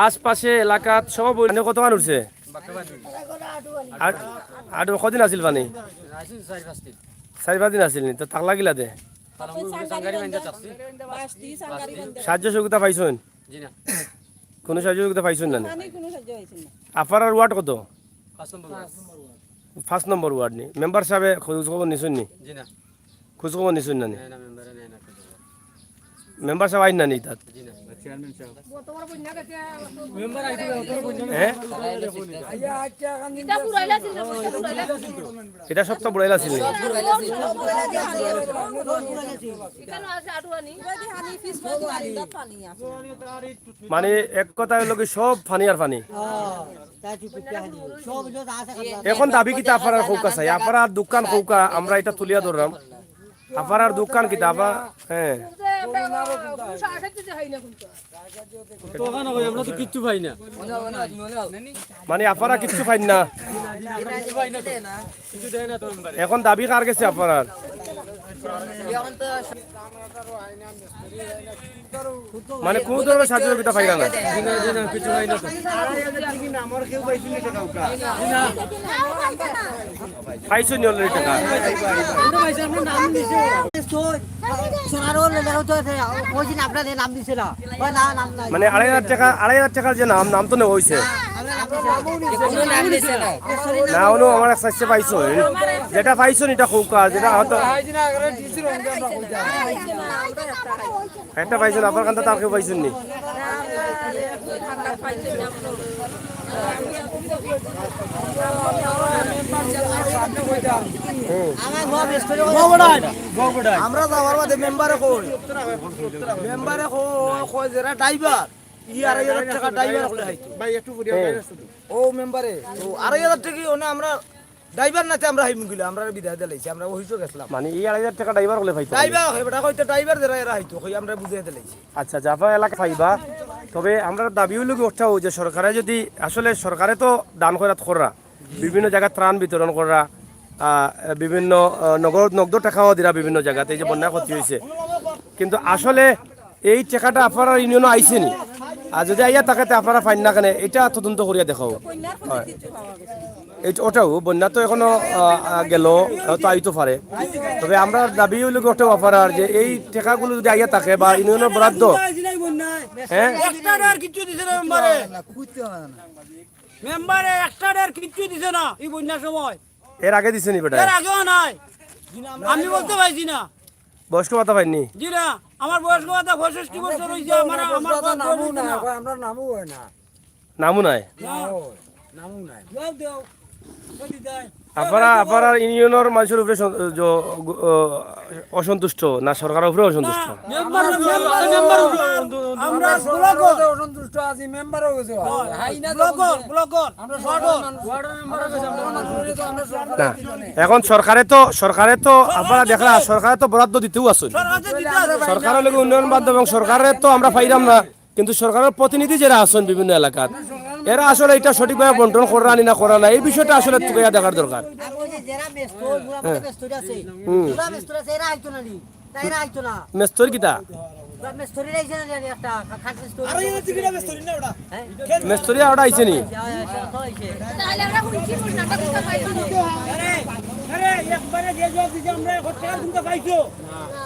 আশপাশে এলাকাত সব অইলে কতখান উঠছে? আর, আর কদিন আছিল পানি? চাইর পাঁচ দিন আছিল নি? তো তাকলা কিলা দে? সাহায্য সহযোগিতা পাইছইন? জি না। কুনু সাহায্য সহযোগিতা পাইছইন না নি? পানি কুনু সাহায্য পাইছইন না। আফারার ওয়ার্ড কত? পাঁচ নম্বর ওয়ার্ড। পাঁচ নম্বর ওয়ার্ড নি? মেম্বার সাবে খোঁজ খবর নিছইন নি? জি না। খোঁজ খবর নিছইন না নি? না, না, মেম্বারে নেয় না খোঁজ খবর। মেম্বার সাব আইন না নি তাত? জি না। হ্যাঁ? এটা সব তো বুড়াইলা আছিল নি? মানে এক কথা অইলো কি সব পানি আর পানি। এখন দাবি কিতা আফারার কউক্কা চাই, আফারার দুঃখখান কউক্কা, আমরা এটা তুলিয়া ধরলাম। আফারার দুঃখখান কিতা আফা? হ্যাঁ। তো ওখানে কই, আমরা তো কিচ্ছু পাই না। মানে আফারা কিচ্ছু পাইন না। এখন দাবি কার গেছে আফারার? মানে কুনু ধরনের সাহায্য সহযোগিতা পাইরা না? জি না, জি না, কিচ্ছু পাই না তো। পাইছইন নি already টেকা? আমরা পাইছি, আমরা নাম দিছে। সোনারোল লেখা তো আছে, ওই দিন আপনাদের নাম দিছে না। ওই না, নাম নাই। মানে আড়াই হাজার টেকা, আড়াই হাজার টেকার যে নাম, নাম তো নেওয়া অইছে। আমরা নাম দিছে না। কোনো নাম দিছে না। না, অনো আমার এক সাইডে পাইছইন। যেটা পাইছইন, এটা কউক্কা, যেটা হয়তো একটা পাইছইন, আফার কান্দাত আর কেউ পাইছইন নি? হুম। আমরা যাওয়ার বাদে মেম্বারে কয়, মেম্বারে কয়, কয় যেরা ড্রাইভার, ই আড়াই হাজার টেকা ড্রাইভার অকলে খাইতো। হুম। ও মেম্বারে, তো আড়াই হাজার টেকা অনে আমরা ড্রাইভার নাতে আমরা হাইমুগিলা, আমরা বিদায় দিলাইছি, আমরা অফিসও গেছিলাম। মানে ই আড়াই হাজার টেকা ড্রাইভার অকলে পাইতো? ড্রাইভার অয়, বেটা কইতে ড্রাইভার যেরা এরা হয়তো, কই আমরা বুঝাই দিলাইছি। আচ্ছা, জাফা এলাকা পাইবা। তবে আমরার দাবি অইলো কি ওটাও যে সরকারে যদি, আসলে সরকারে তো দান খয়রাত কররা, বিভিন্ন জাগাত ত্রাণ বিতরণ কররা, আহ, বিভিন্ন, আহ, নগদ, নগদ টেকাও দিরা বিভিন্ন জাগাত, এই যে বন্যা ক্ষতি অইছে। কিন্তু আসলে এই টেকাটা আফারার ইউনিয়নো আইছে নি? আর যদি আইয়া থাকে, তে আফারা পাইন না কেনে? এটা তদন্ত করিয়া দেখাও। হয়। এই যে ওটাও, বন্যা তো এখনো, আহ, আহ, গেল, হয়তো আইতো পারে। তবে আমরার দাবি অইলো কি ওটাও আফারার যে এই টেকাগুলো যদি আইয়া থাকে বা ইউনিয়নর বরাদ্দ, হ্যাঁ? একটা টেকার কিচ্ছু দিছে না মেম্বারে। মেম্বারে একটা টেকার কিচ্ছু দিছে না এই বন্যার সময়। এর আগে দিছে নি বেটা? এর আগেও নাই। আমি বলতে পারছি না। বয়স্ক ভাতা পাইন নি? জি না, আমার বয়স্ক ভাতা পঁয়ষট্টি বছর অইছে, আমার, আমার বয়স নামও না, দিছে না। কয় আমরা নামও হয় না। নামও নাই? না। নামও নাই। জবাব দেও। আফারা, আফারার ইউনিয়নর মানষর উপরে সন-, জ-, গ-, অ, অসন্তুষ্ট না সরকারর উপরে অসন্তুষ্ট? মেম্বার, মেম্বার, মেম্বার উপরে। আমরা ব্লকর। অসন্তুষ্ট আছি, মেম্বারও গেছে। ব্লকর, ব্লকর। না, এখন সরকারে তো, সরকারে তো আফারা দেখরা, সরকারে তো বরাদ্দ দিতেও আছইন। সরকার তো দিতে আছে। সরকারর লগে উন্নয়ন বান্ধব এবং সরকারে তো আমরা পাইরাম না, কিন্তু সরকারর প্রতিনিধি যেরা আছইন বিভিন্ন এলাকাত, এরা আসলে এটা সঠিকভাবে বন্টন কররা নি না কররা না, এই বিষয়টা আসলে তুকাইয়া দেখার দরকার। আর ওই যে যারা মেস্তর, বুড়া বুড়া হ্যাঁ। মেস্তর আছে, হুম। বুড়া মেস্তর আছে, এরা আইতো না নি? না, এরা আইতো না। মেস্তর কিতা? বুড়া মেস্তরি আইছে না জানি একটা, খা-, খাট মেস্তরি। আরে, এরা তো বিনা মেস্তরি না ওটা। হ্যাঁ? মেস্তরি ওটা আইছে নি? হ্যাঁ, হ্যাঁ, সব তো আইছে। তাহলে আমরা হুনছি, হুনছি, আমরা কোনটা পাইছি না। আরে, আরে, একবারে যে জবাব দিছে, আমরা এক টেকা কোনটা পাইছো?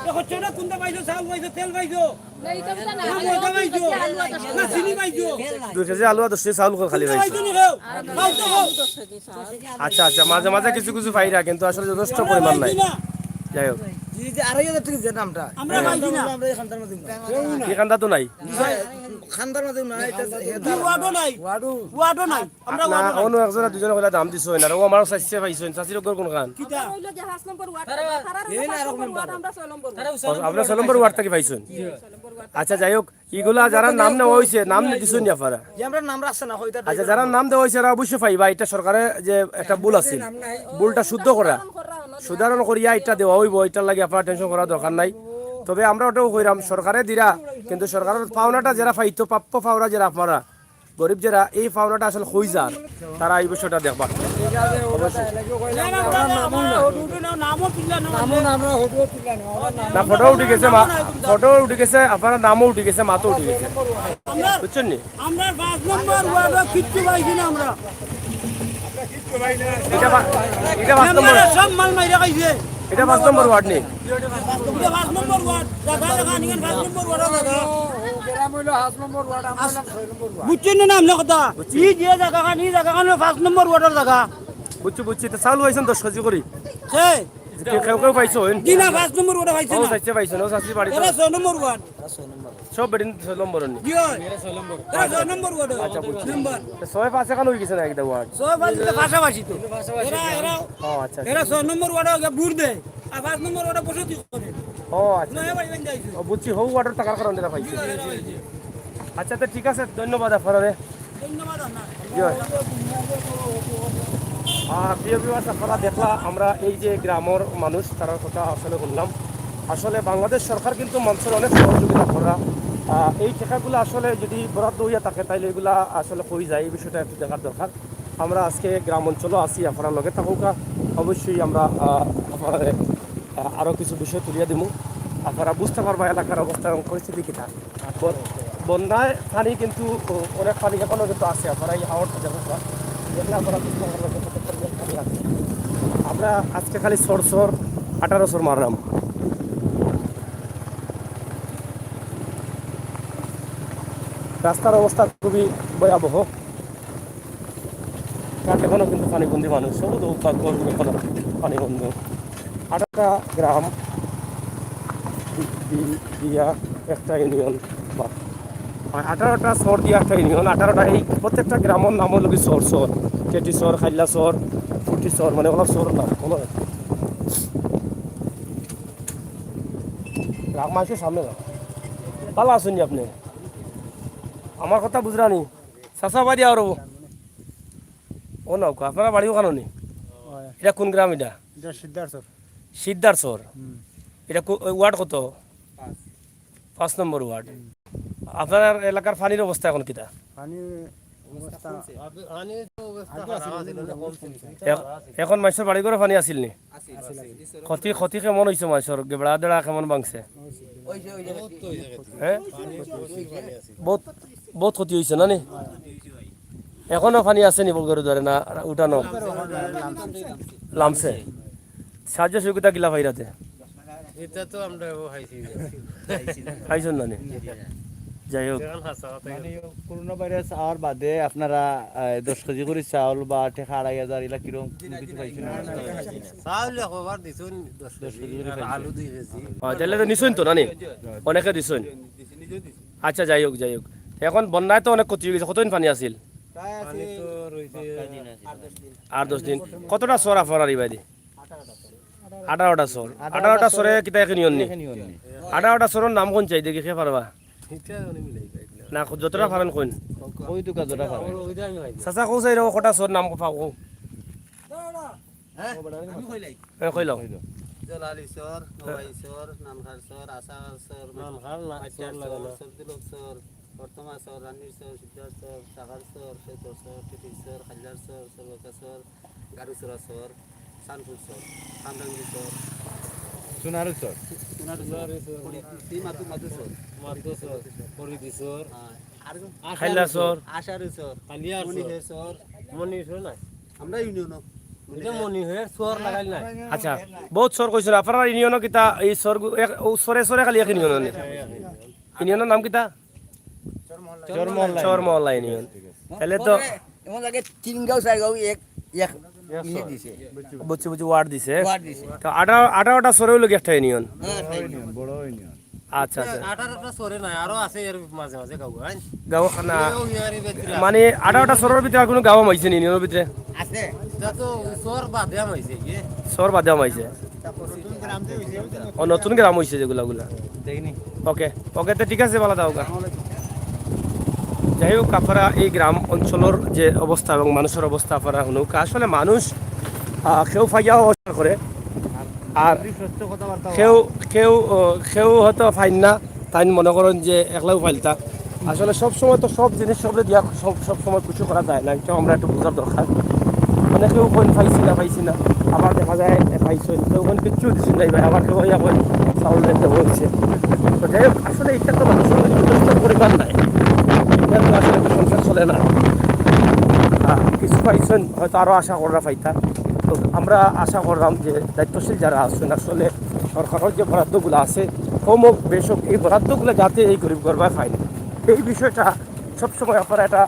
এক টেকা কোনটা পাইছো? চাউল পাইছো, তেল পাইছো? না, এটা বুঝা না। না, ময়দা পাইছো? না, চিনি পাইছো? দুই কেজি আলু আর দশ কেজি চাউল খালি পাইছো। পাইছো নি কেউ? পাইছো কেউ? আচ্ছা, আচ্ছা, মাঝে মাঝে কিছু কিছু পাইরা, কিন্তু আসলে যথেষ্ট পরিমাণ নাই। যাই হোক। জি, জি, আড়াই হাজার টেকা যে নামটা। আমরা পাইছি না। আমরা এই খান্দার মাঝে নাই। এই খান্দা তো নাই। খান্দার মাঝে নাই, এটা ই ওয়ার্ডও নাই। ওয়ার্ডও। ওয়ার্ডও নাই। আমরা না, ওয়ার্ডও নাই। অন্য একজনে দুইজনে কইলা দাম দিছইন, আর ও আমার চাইছে পাইছইন, চাচির ঘর কোনখান? কিতা? ওটা হইলো যে পাঁচ নম্বর ওয়ার্ড, তারা তারার এই হইলো না, পাঁচ নম্বর ওয়ার্ড, আমরা ছয় নম্বর ওয়ার্ড। তারা ছয় নম্বর ওয়ার্ড। আপনারা ছয় নম্বর ওয়ার্ড থাকি পাইছইন? জি, ছয় নম্বর ওয়ার্ড। আচ্ছা, যাই হোক, ইগুলা যারা নাম নেওয়া অইছে, নাম দিছইন নি আফারা? জি, আমরা নাম রাখছে না, হয়তো আচ্ছা, যারা নাম দেওয়া অইছে, এরা অবশ্যই পাইবা। এটা সরকারে যে একটা ভুল আছে, ভুলটা শুদ্ধ করা, সুধারণ করিয়া এটা দেওয়া অইবো, এটার লাগি আফারা টেনশন করার দরকার নাই। তবে আমরা ওটাও কইরাম, সরকারে দিরা, কিন্তু সরকারের পাওনাটা যেরা পাইতো, প্রাপ্য পাওনা যেরা আপনারা, গরিব যেরা, এই পাওনাটা আসলে কই যার, তারা এই বিষয়টা দেখবা। অবশ্যই। না, না, আমরা হুদুও তুললাম না, আমরা নামও না, আমরা হুদুও তুললাম না, আমরা নাম না, ফটো উঠি গেছে, মা-, ফটো উঠি গেছে, আপনার নামও উঠি গেছে, মাতও উঠি গেছে। আমরা, বুঝছেন নি? আমরা পাঁচ নম্বর ওয়ার্ডও কিচ্ছু পাইছি না আমরা। এটা পা-, এটা পাঁচ নম্বর। মেম্বারে সব মাল মাইরা খাইছে। এটা পাঁচ নম্বর ওয়ার্ড নি? এটা পাঁচ নম্বর ওয়ার্ড। জাগা, জাগা, নিকেন পাঁচ নম্বর ওয়ার্ডর জাগা। গ্রাম হইলো পাঁচ নম্বর ওয়ার্ড, আমরা হইলাম ছয় নম্বর ওয়ার্ড। বুঝছেন না, না, আমরা কথা? বুঝছি। ই যে জাগাখান, ই জাগাখান হইলো পাঁচ নম্বর ওয়ার্ডর জাগা। বুঝছি, বুঝছি। তো চাউল পাইছেন দশ কেজি করি? সে? কেউ, কেউ পাইছো? জি না, পাঁচ নম্বর ওয়ার্ডে পাইছে ও না। চাইছে পাইছো না, ও চাচি বাড়িতে। এরা ছয় নম্বর ওয়ার্ড। সব বেটিন ছয় নম্বর নি। জি হয়। এরা ছয় নম্বর ওয়ার্ড। আচ্ছা, বুঝছি। মেম্বার। তো ছয় পাঁচ এখন হয়ে গেছে না একটা ওয়ার্ড? ছয় পাঁচ তো পাশাপাশি তো। এরা, এরা, ও, আচ্ছা, আচ্ছা। এরা ছয় নম্বর ওয়ার্ডে গিয়ে ভোট দেয়। আর পাঁচ নম্বর ওয়ার্ডে বসতি করে। ও, আচ্ছা। নয়া বাড়ি বান্ধা হইছে। ও, বুঝছি, হউ ওয়ার্ডের টাকার কারণে এরা পাইছে। জি হয়, এরা পাইছে। আচ্ছা, তো ঠিক আছে, ধন্যবাদ আপনারে। ধন্যবাদ আপনার। জি হয়। আর প্রিয় viewers, আপনারা দেখলা, আমরা এই যে গ্রামের মানুষ, তারার কথা আসলে শুনলাম। আসলে বাংলাদেশ সরকার কিন্তু মানুষের অনেক সহযোগিতা করা। আহ, এই টাকাগুলো আসলে যদি বরাদ্দ হইয়া থাকে, তাইলে এগুলা আসলে কই যায়, এই বিষয়টা একটু দেখার দরকার। আমরা আজকে গ্রাম অঞ্চলও আছি, আপনারা লগে থাকুকা, অবশ্যই আমরা, আহ, আপনারা, আহ, আরও কিছু বিষয় তুলিয়া দিমু। আপনারা বুঝতে পারবা এলাকার অবস্থা এবং পরিস্থিতি কিতা। বন-, বন্যায় পানি কিন্তু, ও, অনেক পানি এখনো কিন্তু আছে। আপনারা এই হাওরটা দেখো, দেখলে আপনারা বুঝতে পারবেন যে কত পরিমাণ পানি আছে। আমরা আজকে খালি সর সর, আঠারো সর মারলাম। রাস্তার অবস্থা খুবই ভয়াবহ। ঘাট এখনো কিন্তু পানিবন্দী মানুষ, সব তো উদ্ধার করবে এখনো পানিবন্দী। আঠারোটা গ্রাম দি-, দি-, দিয়া একটা ইউনিয়ন, বা আঠারোটা সর দিয়া একটা ইউনিয়ন, আঠারোটা, এই প্রত্যেকটা গ্রামের নাম হলো কি সর, সর, কেটি সর, খাইল্লা সর, ফুটি সর, মানে ওগুলো সর নাম, কোনো রাগ মাসের সামনে না। ভালো আছেন নি আপনি? আমার কথা বুঝরানি? চাচা বাড়ি আর ও নৌকা, আপনারা বাড়ি ওখানে নি? ওই। এটা কোন গ্রাম এটা? এটা সিদ্ধার সর। সিদ্ধার সর। হুম। এটা কো-, ওই ওয়ার্ড কত? পাঁচ। পাঁচ নম্বর ওয়ার্ড। হুম। আপনার এলাকার পানির অবস্থা এখন কিতা? পানির অবস্থা পানির তো অবস্থা আগে খারাপ আছিল, আছিল, এখন মোটামুটি কমছে। কমছে। এখ-, এখন মানুষের বাড়ি ঘরে পানি আছিল নি? আছিল, আছিল। ক্ষতি, ক্ষতি কেমন হইছে মানুষের? বেড়া দেড়া কেমন ভাঙছে? হ্যাঁ? বহুত, বহুত ক্ষতি হইছে না নি? এখনো পানি আছে নি বগর ধরে না উঠানো? লামছে। সাহায্য সহযোগিতা কিলা পাইরাতে? এটা তো আমরা ও খাইছি। খাইছেন না নি? যাই হোক। এখন হাসা কথা। মানে, করোনা ভাইরাস আওয়ার বাদে আপনারা, আহ, দশ কেজি করে চাউল বা টাকা আড়াই হাজার, এলা কিরকম কোনো কিছু পাইছেন না? চাউল একবার দিছুন দশ দশ কেজি, কেজি করে আর পাইছেন। আলু দুই কেজি। ও, তাহলে তো নিছইন তো, না নি? অনেকে দিছইন। আচ্ছা, যাই হোক, যাই হোক। এখন বন্যায় তো অনেক ক্ষতি হয়ে গেছে। কতদিন পানি আছিল? প্রায় আছে পানি তো রয়েছে আট দশ দিন। আট দশ দিন। কতটা সর আপনার এই বাড়ি? আঠারোটা সর। আঠারোটা সরে কিতা এক ইউনিয়ন নি? এক ইউনিয়ন নি। আঠারোটা সরর নাম কোন চাই দেখি, কে পারবা? এটা উনি মিলাই পাইছিলেন। না, যতটা পারেন কইন। ওই তো যতটা পারেন। চাচা, কও চাই রে, কটা সর নাম পাও, কও। হ্যাঁ? আমি কইলাই। হ্যাঁ, কইলাও। জলালি সর, হ্যাঁ। নবাই সর, নানখার সর, আশা সর, নানখার না, মাটিয়ার সর সর, লাগানো। সরদুলক সর, বর্তমান সর, রানীর সর, সিদ্ধার সর, সাগার সর, শেখর সর, টিটির সর, খাইলার সর, সরবকা সর, গারুসরা সর, সানপুর সর, কামরাঙ্গি সর, সোনারু সর। সোনারু সর, সোনারু সর। পরিদি-, সেই মাতু, মাতু সর। মাতু সর, পরিদি সর। হ্যাঁ, আর খাইলা সর। আশারু সর। কালিয়ার সর। মনিহের সর। মনিহের না। আমরা ইউনিয়নও। এটা মনিহের সর লাগাইল না। আচ্ছা, বহুত সর কইছেন। আপনারা ইউনিয়নও কিতা এই সর গু-, এক, ও সরে সরে খালি এক ইউনিয়ন নি? ইউনিয়নর নাম কিতা? চর মহল্লা। চর মহল্লা ইউনিয়ন। তাহলে তো এমন লাগে তিন গাঁও, চার গাঁও এক, এক ইয়ে দিছে। বুঝছি, বুঝছি, ওয়ার্ড দিছে। ওয়ার্ড দিছে। তো আঠারো, আঠারোটা সরে হইলো কি একটা ইউনিয়ন? হ্যাঁ, একটা ইউনিয়ন। বড় ইউনিয়ন। আচ্ছা, আচ্ছা। আঠারোটা সরে নাই, আরো আছে এর মাঝে মাঝে গাঁও, হ্যাঁ? গাঁও না, ওই আর এই ভিতরে মানে আঠারোটা সরের ভিতরে আর কোনো গাঁও হইছে নি ইউনিয়নের ভিতরে? আছে। এটা তো সর বাদে হইছে, ইয়ে। সর বাদে হইছে। ও, নতুন গ্রাম হইছে যেগুলা, ওগুলা। ওকে, ওকে, তো ঠিক আছে, ভালা থাকউক্কা। যাই হোক, আপনারা এই গ্রাম অঞ্চলর যে অবস্থা এবং মানুষের অবস্থা আপনারা হুনউক্কা। আসলে মানুষ, আহ, কেউ পাইয়াও অস্বীকার করে। আর কেউ, কেউ, ও, কেউ হয়তো পাইন না, তাইন মনে করইন যে একলাউ পাইলতা। আসলে সব সময় তো সব জিনিস সবরে দিয়া সব, সব সময় খুশি করা যায় না, এটাও আমরা একটু বুঝার দরকার। অনেকেউ কইন পাইছি না, পাইছি না, আবার দেখা যায়, এ, পাইছইন, কেউ কইন কিচ্ছু দিছইন নাই ভাই, আবার কেউ ইয়া কইন চাউল দিতে হয়েছে। তো যাই হোক, আসলে এটা তো মানুষের যথেষ্ট পরিমাণ নাই, এটা তো আসলে একটা সংসার চলে না। আর কিছু পাইছইন, হয়তো আরও আশা করা পাইতা। তো আমরা আশা করলাম যে দায়িত্বশীল যারা আছেন, আসলে সরকারের যে বরাদ্দগুলো আছে, কম হোক বেশ হোক, এই বরাদ্দগুলো যাতে এই গরিব গরবায় পায়, এই বিষয়টা সবসময় আপনারা একটা,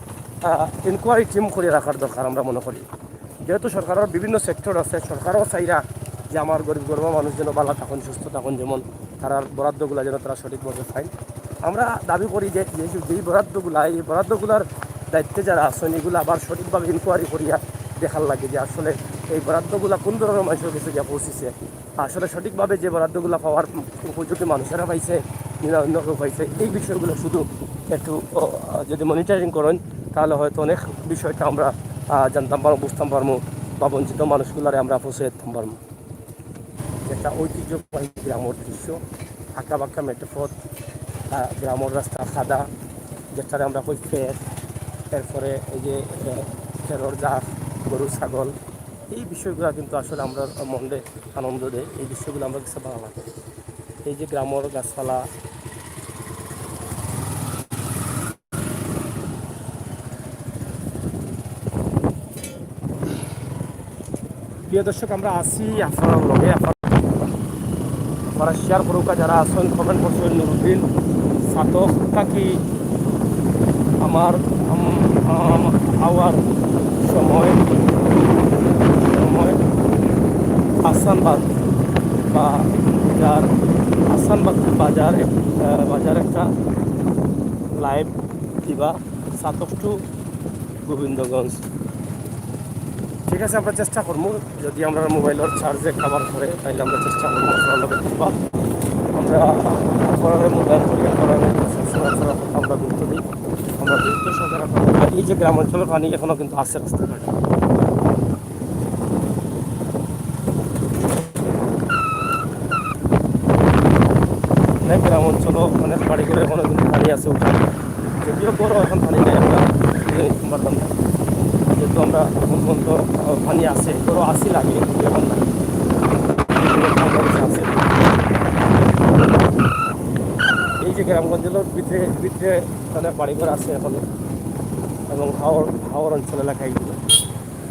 আহ, ইনকোয়ারি টিম করে রাখার দরকার আমরা মনে করি। যেহেতু সরকারের বিভিন্ন সেক্টর আছে, সরকারও চাইরা যে আমার গরিব গরবা মানুষ যেন ভালো থাকুন, সুস্থ থাকুন, যেমন তারার বরাদ্দগুলা যেন তারা সঠিকভাবে পায়। আমরা দাবি করি যে, যে, যেই বরাদ্দগুলা, এই বরাদ্দগুলার দায়িত্বে যারা আছেন, এগুলা আবার সঠিকভাবে ইনকোয়ারি করিয়া দেখার লাগে যে আসলে এই বরাদ্দগুলা কোন ধরনের মানুষের কাছে গিয়া পৌঁছেছে, আসলে সঠিকভাবে যে বরাদ্দগুলা পাওয়ার উপযোগী মানুষেরা পাইছে, না অন্য কেউ পাইছে, এই বিষয়গুলো শুধু একটু, ও, যদি মনিটরিং করেন, তাহলে হয়তো অনেক বিষয়টা আমরা, আহ, জানতাম পারবো, বুঝতাম পারবো, বা বঞ্চিত মানুষগুলারে আমরা পৌঁছে দিতাম পারবো। যেটা ঐতিহ্যবাহী গ্রামের দৃশ্য, আঁকা বাঁকা মেঠো পথ, আহ, গ্রামের রাস্তা কাদা, যেটারে আমরা কই খের, এরপরে এই যে, আহ, খেরর জাত, গরু ছাগল, এই বিষয়গুলো কিন্তু আসলে আমরা মনরে আনন্দ দেয়, এই বিষয়গুলো আমরা কাছে ভালো লাগে। এই যে গ্রামের গাছপালা, প্রিয় দর্শক, আমরা আছি আপনারার লগে, আপনারা, আপনারা শেয়ার করুকা, যারা আছেন কমেন্ট করছেন, নুরুদ্দিন সাতক কাকি আমার, আম-, আম-, আওয়ার সময়, সময় হাসানবাগ বাজার, হাসানবাগ বাজার এক-, আহ, বাজার একটা লাইভ দিবা, সাতক টু গোবিন্দগঞ্জ। ঠিক আছে, আমরা চেষ্টা করবো, যদি আমরা মোবাইলের চার্জে কভার করে, তাইলে আমরা চেষ্টা করবো আপনারার লগে থাকবার। আমরা আপনারারে মোবাইল করি, আপনারারে সবসময় আপনারার কথা আমরা গুরুত্ব দিই, আমরা গুরুত্ব সহকারে আপনারা। এই যে গ্রামাঞ্চলের পানি এখনো কিন্তু আছে রাস্তাঘাটে। অনেক গ্রাম অঞ্চল, অনেক বাড়ি ঘরে এখনো কিন্তু পানি আছে উঠে। যদিও বড় এখন পানি নেই, আমরা ইয়ে করতাম পারতাম না। যেহেতু আমরা এখন পর্যন্ত, আহ, পানি আছে, বড় আসি লাগে, কিন্তু এখন না। আছে। এই যে গ্রামগঞ্জের ভিতরে, ভিতরে অনেক বাড়িঘর আছে এখনো, এবং হাওর, হাওর অঞ্চল এলাকা এইগুলো।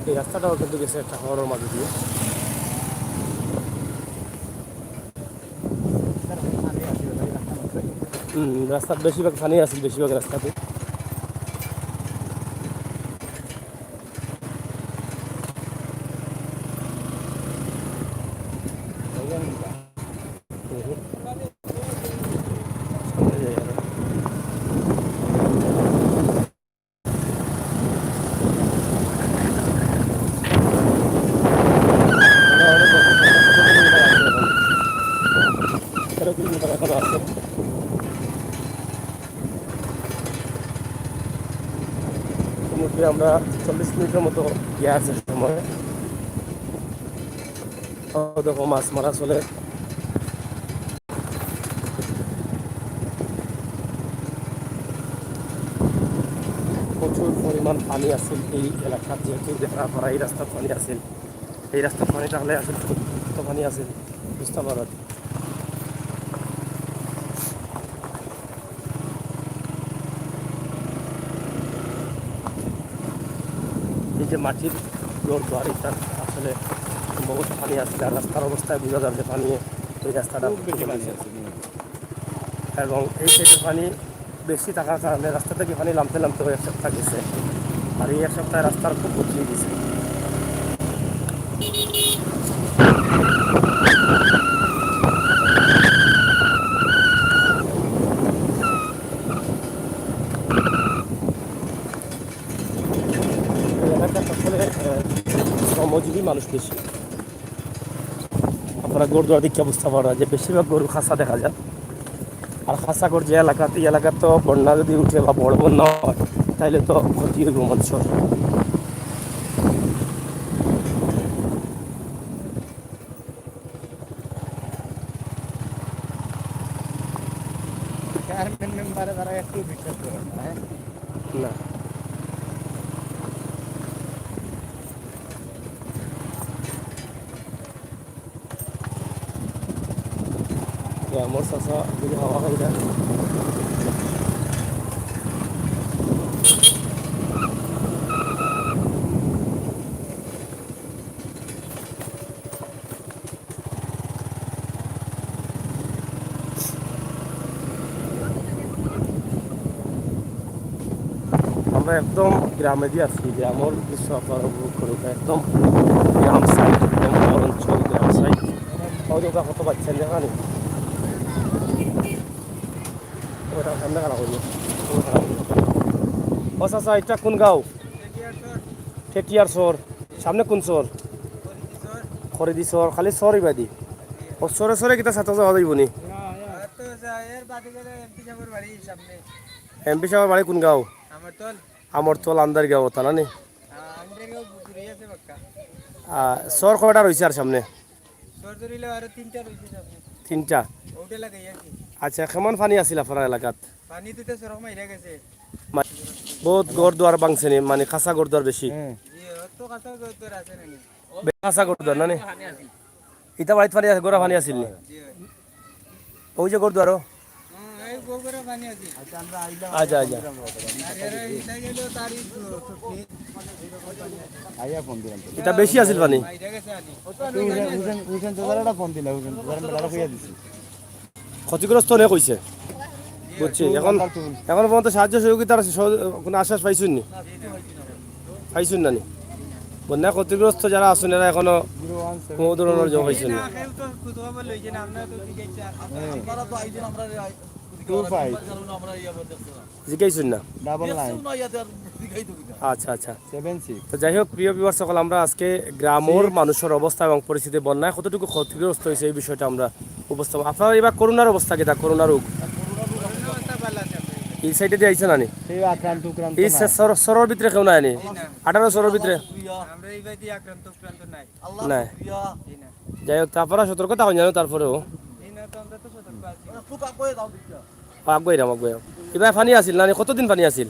এই রাস্তাটাও কিন্তু গেছে একটা হাওরের মাঝে দিয়ে। হুম, রাস্তাত বেশিরভাগ পানি আছিল, বেশিরভাগ রাস্তাতে। তেরো কিলোমিটার এখনো আছে। মোটামুটি আমরা চল্লিশ মিনিটের মতো গিয়া আছে সময়। ও দেখো, মাছ মারা চলে। প্রচুর পরিমাণ পানি আছিল এই এলাকাত, যেহেতু দেখা পারা এই রাস্তাত পানি আছিল। এই রাস্তাত পানি থাকলে আসলে কত পানি আছিল বুঝতে পারা। এই যে মাটির ঘর দুয়ার, এটা আসলে সম্ভবত পানি আছিল, আর রাস্তার অবস্থায় বোঝা যার যে পানি এই রাস্তাটা খুব বেশি পানি আছে। এবং এই সাইডে পানি বেশি থাকার কারণে রাস্তা থেকে পানি লামতে লামতে এক সপ্তাহ গেছে, আর এই এক সপ্তাহে রাস্তার খুব ক্ষতি হয়ে গেছে। এই এলাকার সকলে, আহ, শ্রমজীবী মানুষ বেশি। আপনারা গরু দুয়ার দিকে বুঝতে পারা যে বেশিরভাগ গরু খাসা দেখা যায়। আর খাসা গরু যে এলাকাতে, এই এলাকার তো বন্যা যদি উঠে বা বড় বন্যা হয়, তাহলে তো ক্ষতি হইব মানুষের। চেয়ারম্যান মেম্বারে তারা একটু বিশ্বাস করে না, হ্যাঁ? না। গ্রামর চাচা যদি হাওয়া খাই যায়। আমরা একদম গ্রামেদি আছি, গ্রামর দৃশ্য আপনারা উপভোগ করুন, একদম গ্রাম সাইড, একদম অঞ্চল গ্রাম সাইড। ওই যে ওটা কত বাচ্চা দেখা নেই, ওটা সামনে খারাপ হইল। ও চাচা, এটা কোন গাঁও? টেটিয়ার চর। সামনে কোন চর? খরিদি চর। খালি চর ইবাদি। ও চরে চরে কিতা ছাতা যাওয়া যাইব নি? এমপি সাহেবের বাড়ি কোন গাঁও? আমরতল আন্দারগাঁও, তা না নি? আহ, চর কয়টা রইছে আর সামনে? তিনটা। আচ্ছা, কেমন পানি আছিল আপনার এলাকাত? মা-, বহুত ঘর দুয়ার ভাঙছে নি, মানে কাঁচা ঘর দুয়ার বেশি? বে-, কাঁচা ঘর দুয়ার না নি? ইটা বাড়িত পানি আছে, গোড়া পানি আছিল নি? ওই যে ঘর দুয়ারও? আচ্ছা, আচ্ছা। এটা বেশি আছিল পানি। ক্ষতিগ্রস্ত অনেক হইছে, বুঝছি। এখন, এখন পর্যন্ত সাহায্য সহযোগিতার সহ-, কোনো আশ্বাস পাইছইন নি? পাইছইন না নি? বন্যা ক্ষতিগ্রস্ত যারা আছইন, এরা এখনো কোনো ধরনের জমা পাইছইন না। জিকাইছইন না? আচ্ছা, আচ্ছা। তো যাই হোক, প্রিয় ভিউয়ার্স সকল, আমরা আজকে গ্রামর মানুষের অবস্থা এবং পরিস্থিতি, বন্যায় কতটুকু ক্ষতিগ্রস্ত হইছে, এই বিষয়টা আমরা উপস্থাপন। আপনারা এবার করোনার অবস্থা কিতা? করোনা রোগ এই সাইডে দিয়ে আইছে না নি? এই সর-, সরর ভিতরে কেউ নাই নি? আঠারো সরর ভিতরে? নাই। যাই হোক, তারপরে সতর্কতা হইন জানো, তারপরেও। আগুয়াইরাম, আগুয়াইরাম। ইবায় পানি আছিল না নি? কতদিন পানি আছিল?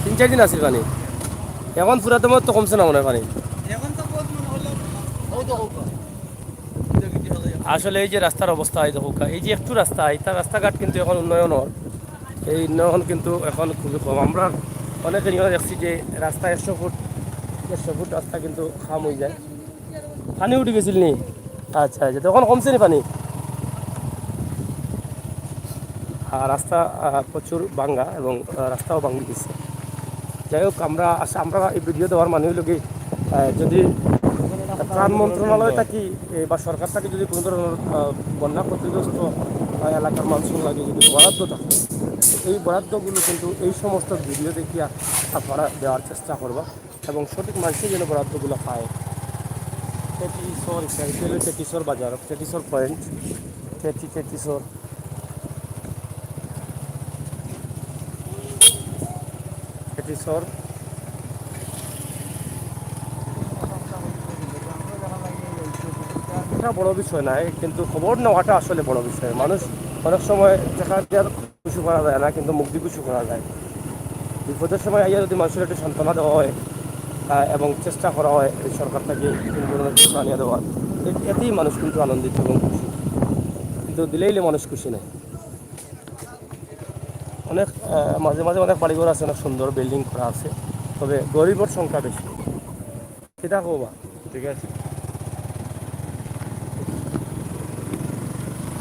তিন চাইর দিন আছিল পানি। এখন পুরা তো মত তো কমছে না মনে হয় পানি। আসলে এই যে রাস্তার অবস্থা, এই দেখো, এই যে একটু রাস্তা, এটা রাস্তাঘাট কিন্তু এখন উন্নয়ন অর। এই উন্নয়ন কিন্তু এখন খুবই কম। আমরা অনেক এরিয়া দেখছি যে রাস্তা একশো ফুট, দেড়শো ফুট রাস্তা কিন্তু খাম হয়ে যায়। পানি উঠি গেছিল নি? আচ্ছা, আচ্ছা, তখন কমছে নি পানি? আর রাস্তা, আহ, প্রচুর ভাঙ্গা এবং, আহ, রাস্তাও ভাঙ্গি গেছে। যাই হোক, আমরা আস-, আমরা এই ভিডিও দেওয়ার মানে হইল কি, আহ, যদি ত্রাণ মন্ত্রণালয় থাকি, এ, বা সরকার থাকি যদি কোনো ধরনের, আহ, বন্যা ক্ষতিগ্রস্ত, আহ, এলাকার মানুষের লাগে যদি বরাদ্দ থাকে, এই বরাদ্দগুলো কিন্তু এই সমস্ত ভিডিও দেখিয়া আপনারা দেওয়ার চেষ্টা করবা। এবং সঠিক মানুষই যেন বরাদ্দগুলো পায়। টেটিসর, এটা হলো টেটিসর বাজার, টেটিসর পয়েন্ট, টেটি, টেটিসর, টেটিসর। এটা বড় বিষয় নয়, কিন্তু খবর নেওয়াটা আসলে বড় বিষয়। মানুষ অনেক সময় দেখা যায় খুশি করা যায় না, কিন্তু মুখ দিয়ে খুশি করা যায়। বিপদের সময় আইয়া যদি মানুষের একটু সান্ত্বনা দেওয়া হয়, আহ, এবং চেষ্টা করা হয় এই সরকার থেকে কোনো ধরনের কিছু আনিয়া দেওয়ার, এ-, এতেই মানুষ কিন্তু আনন্দিত এবং খুশি। কিন্তু দিলেইলে মানুষ খুশি নয়। অনেক, আহ, মাঝে মাঝে অনেক বাড়িঘর আছে, অনেক সুন্দর বিল্ডিং করা আছে, তবে গরিবর সংখ্যা বেশি। কিতা কও বা? ঠিক আছে।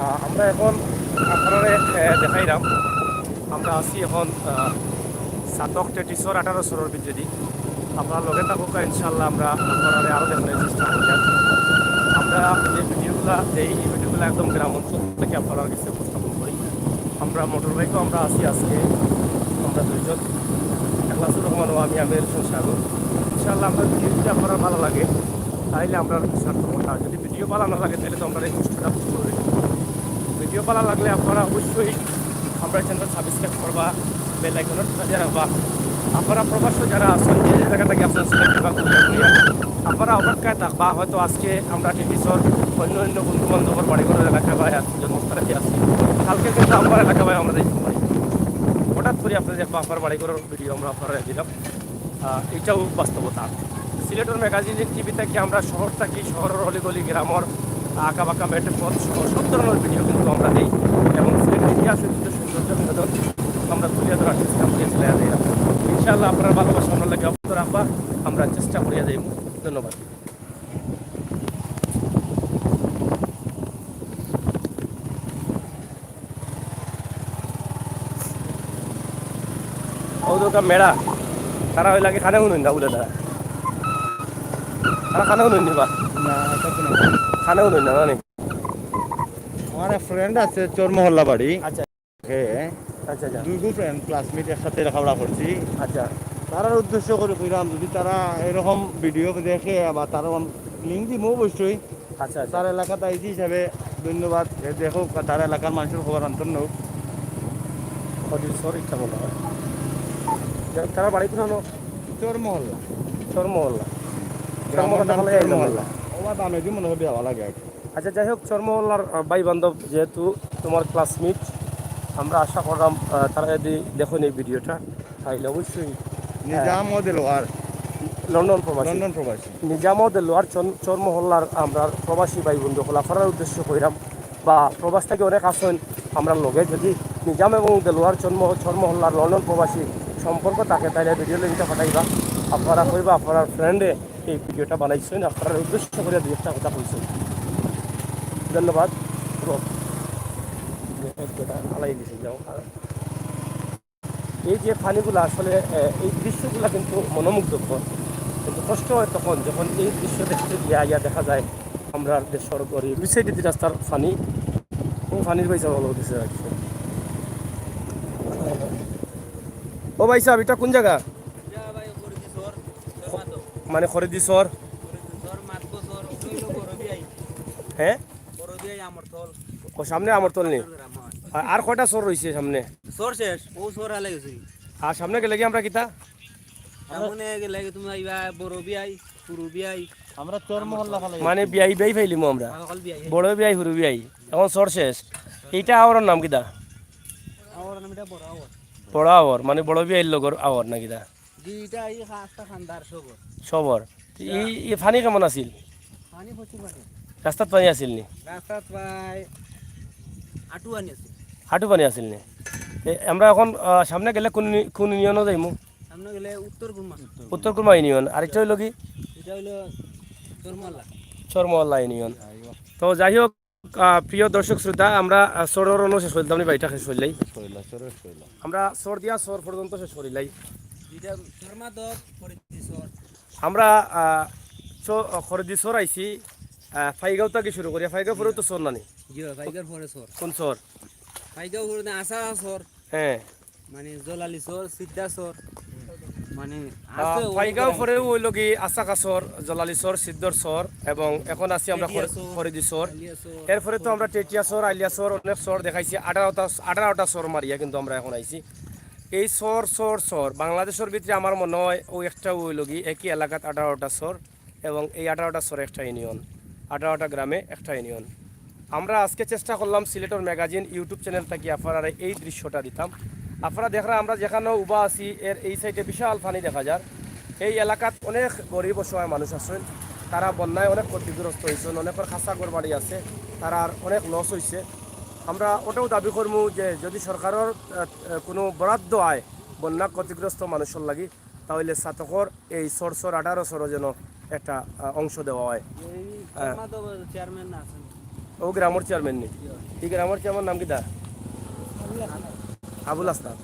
আহ, আমরা এখন আপনারারে, আহ, দেখাইলাম। আমরা আছি এখন, আহ, সাতক টেটিসর আঠারো সরর ভিতরেদি। আপনারা লগে থাকুক, ইনশাআল্লাহ আমরা আপনারারে আরো দেখানোর চেষ্টা করব। আমরা যে ভিডিওগুলা দেই, এই ভিডিওগুলা একদম গ্রাম অঞ্চল থেকে আপনারার কাছে উপস্থাপন করি। আমরা মোটর বাইকও আমরা আছি আজকে, আমরা দুইজন, এখলাসুর রহমান ও আমি, আমির হোসেন সাগর। ইনশাআল্লাহ, আমরা ভিডিও যদি আপনার ভালো লাগে, তাহলে আমরা সার্থকতা। যদি ভিডিও ভালো না লাগে, তাহলে তো আমরা এই কষ্টটা করবে। ভিডিও ভালো লাগলে আপনারা অবশ্যই আমরা চ্যানেল সাবস্ক্রাইব করবা, বেল আইকনটা বাজিয়া রাখবা। আপনারা প্রবাসী যারা আছেন, যে জায়গা থেকে আপনারা সিলেক্ট করবা, আপনারা অপেক্ষায় থাকবা। হয়তো আজকে আমরা টেটিসর অন্য অন্য বন্ধু বান্ধবর বাড়ি ঘর এলাকায় বা আত্মীয় স্বজন মুস্তারা যে বাপর বাড়ি ঘরর ভিডিও আমরা আপনারারে দিলাম। আহ, এটাও বাস্তবতা। সিলেটর ম্যাগাজিন টিভি থাকি আমরা শহর থাকি, শহরর অলিগলি, গ্রামর আঁকাবাঁকা মেঠো পথ সহ সব ধরনর ভিডিও কিন্তু আমরা দেই এবং সিলেটের ইতিহাস, ঐতিহ্য, সৌন্দর্য, বিনোদন আমরা তুলিয়া ধরার চেষ্টা করি, তুলিয়া দেই। ইনশাআল্লাহ আপনারার ভালোবাসা আমরার লাগি অব্যাহত রাখবা, আমরা চেষ্টা করিয়া যাইমু। ধন্যবাদ। ও তো একটা মেড়া, তারা ওই লাগে খানে হুনুন না বুলে তারা। তারা খানে হুনুন নিবা? না, এটা তো না। খানে হুনুন না, না নি? আমার এক ফ্রেন্ড আছে, চোর মহল্লা বাড়ি। আচ্ছা। হে, আচ্ছা, আচ্ছা। দুইগু ফ্রেন্ড, ক্লাসমেট, একসাথে লেখাপড়া করছি। আচ্ছা। তারার উদ্দেশ্য করি কইরাম, যদি তারা এরকম ভিডিও দেখে বা তারা লিঙ্ক দিব অবশ্যই। আচ্ছা, আচ্ছা। তার এলাকাত আইছি হিসাবে ধন্যবাদ। এ দেখো, তার এলাকার মানুষর খবর আন্তর নৌ। কদিন সর ইচ্ছা মনে হয়। যা-, তারা বাড়ি কোথায় হলো? চোর মহল্লা। চোর মহল্লা। চোর গ্রামের মহল্লা নাম ভালো চোর লাগে না। মহল্লা। ওবা দামে দি মনে হয় বেয়া লাগে আর কি। আচ্ছা, যাই হোক, চোর মহল্লার, আহ, ভাই বান্ধব যেহেতু তোমার ক্লাসমেট, আমরা আশা করলাম, আহ, তারা যদি দেখো এই ভিডিওটা, তাহলে অবশ্যই, আহ, নিজাম ও দেলোয়ার। লন্ডন প্রবাসী। লন্ডন প্রবাসী। নিজাম ও দেলোয়ার চন-, চোর মহল্লার আমরা প্রবাসী ভাই বন্ধু হকল আপনারার উদ্দেশ্য কইরাম, বা প্রবাস থাকি অনেক আছেন আমরার লগে, যদি নিজাম এবং দেলোয়ার চোর মহ-, চোর মহল্লার লন্ডন প্রবাসী সম্পর্ক থাকে, তাহলে ভিডিও লিঙ্কটা পাঠাইবা, আপনারা কইবা আপনারার ফ্রেন্ডে এই ভিডিওটা বানাইছেন, আপনারার উদ্দেশ্য করে দুই একটা কথা কইছেন। ধন্যবাদ। পুরো যেটা ফালাই দিছে, যাও। এই যে পানিগুলা আসলে, আহ, এই দৃশ্যগুলা কিন্তু মনোমুগ্ধকর, কিন্তু কষ্ট হয় তখন যখন এই দৃশ্য দেখতে গিয়া ইয়া দেখা যায় আমরা দেশর গরিব। দুই সাইডে রাস্তার পানি, ও পানির পয়সা ভালো দিছে আর কি। ও ভাই সাহেব, এটা কোন জায়গা? এটা ভাই, খরিদি চর, চর মাতো। মানে খরিদি চর? খরিদি চর, মাতবো চর, ওটা হইলো বড় বিয়াই। হ্যাঁ? বড় বিয়াই, আমরতল। ও, সামনে আমরতল নি? চট্টগ্রাম, হ্যাঁ। আর, আর কয়টা চর রইছে সামনে? চর শেষ, ও চর হালাই গেছে। আর সামনে গেলে কি আমরা কিতা? সামনে গেলে কি তুমি আইবা বড় বিয়াই, হুরু বিয়াই। আমরা চর মহল্লা ফালাই মানে গেছি। বিয়াই বিয়াই ফাইলিমু আমরা। হ্যাঁ, অকল বিয়াই। বড় বিয়াই, হুরু বিয়াই। এখন চর শেষ। এইটা আওরর নাম কিতা? আওরর নাম এটা বড় আওর। বড় আওর, মানে বড় বিয়াইর লগর আওর না কিতা? জি, এটা এই রাস্তা খান্দার সবর। সবর। ই, ই পানি কেমন আছিল? পানি প্রচুর পানি। রাস্তাত পানি আছিল নি? রাস্তাত প্রায় আটু পানি আছিল। আটু পানি আছিল নি? তে আমরা এখন, আহ, সামনে গেলে কোন ইউনি-, কোন ইউনিয়নো যাইমু? সামনে গেলে উত্তর কুরমা। উত্তর কুরমা ইউনিয়ন। আর এটা হইলো কি? এটা হইলো চরমহল্লা। চরমহল্লা ইউনিয়ন। তো যাই হোক, আহ, প্রিয় দর্শক শ্রোতা, আমরা, আহ, চরর অনো শেষ করলাম নি বা এটা শেষ করলাই। শেষ করলাম, চরর শেষ করলাম। আমরা চর দিয়া চর পর্যন্ত শেষ করিলাই। এটা চরমাদক, খরিদি চর। আমরা, আহ, চ-, খরিদি চর আইছি, আহ, ফাইগাঁও থাকি শুরু করি। ফাইগাঁও পরেও তো চর নানি? জি, ফাইগাঁওর পরে চর। কোন চর? ফাইগাঁও পরে না, আসা চর। হ্যাঁ। মানে জলালি চর, সিদ্ধা চর। মানে আহ, আছে অনেক ফাইগাঁও জায়গা। পরেও হইলো কি আসা চর, জলালি চর, সিদ্ধর চর, এবং এখন আছি আমরা টেটিয়া খর-, চর, খরিদি চর। আলিয়া চর, এরপরে তো আমরা টেটিয়া চর, আলিয়া চর, অনেক চর দেখাইছি। আঠারোটা, আঠারোটা চর মারিয়া কিন্তু আমরা এখন আইছি। এই চর, চর, চর, বাংলাদেশর ভিতরে আমার মনে হয় ওই একটা হইলো কি একই এলাকাত আঠারোটা চর এবং এই আঠারোটা চর একটা ইউনিয়ন, আঠারোটা গ্রামে একটা ইউনিয়ন। আমরা আজকে চেষ্টা করলাম সিলেটর ম্যাগাজিন YouTube চ্যানেল থাকি আপনারারে এই দৃশ্যটা দিতাম। আপনারা দেখরা আমরা যেখানো উবা আছি এর এই সাইডে বিশাল পানি দেখা যার। এই এলাকাত অনেক গরিব অসহায় মানুষ আছেন, তারা বন্যায় অনেক ক্ষতিগ্রস্ত হইছেন, অনেকর খাসা ঘর বাড়ি আছে, তারার অনেক লস হইছে। আমরা ওটাও দাবি করমু যে যদি সরকারর, আহ, আহ, কোনো বরাদ্দ আয় বন্যা ক্ষতিগ্রস্ত মানুষর লাগি, তাহলে ছাতকর এই চর চর আঠারো চরও যেন একটা, আহ, অংশ দেওয়া হয়। এই হ্যাঁ। চরমাদকর চেয়ারম্যান আছেন। ও গ্রামর চেয়ারম্যান নি? জি। এই গ্রামর চেয়ারম্যান নাম কিতা? আবুল হাসনাত। আবুল হাসনাত।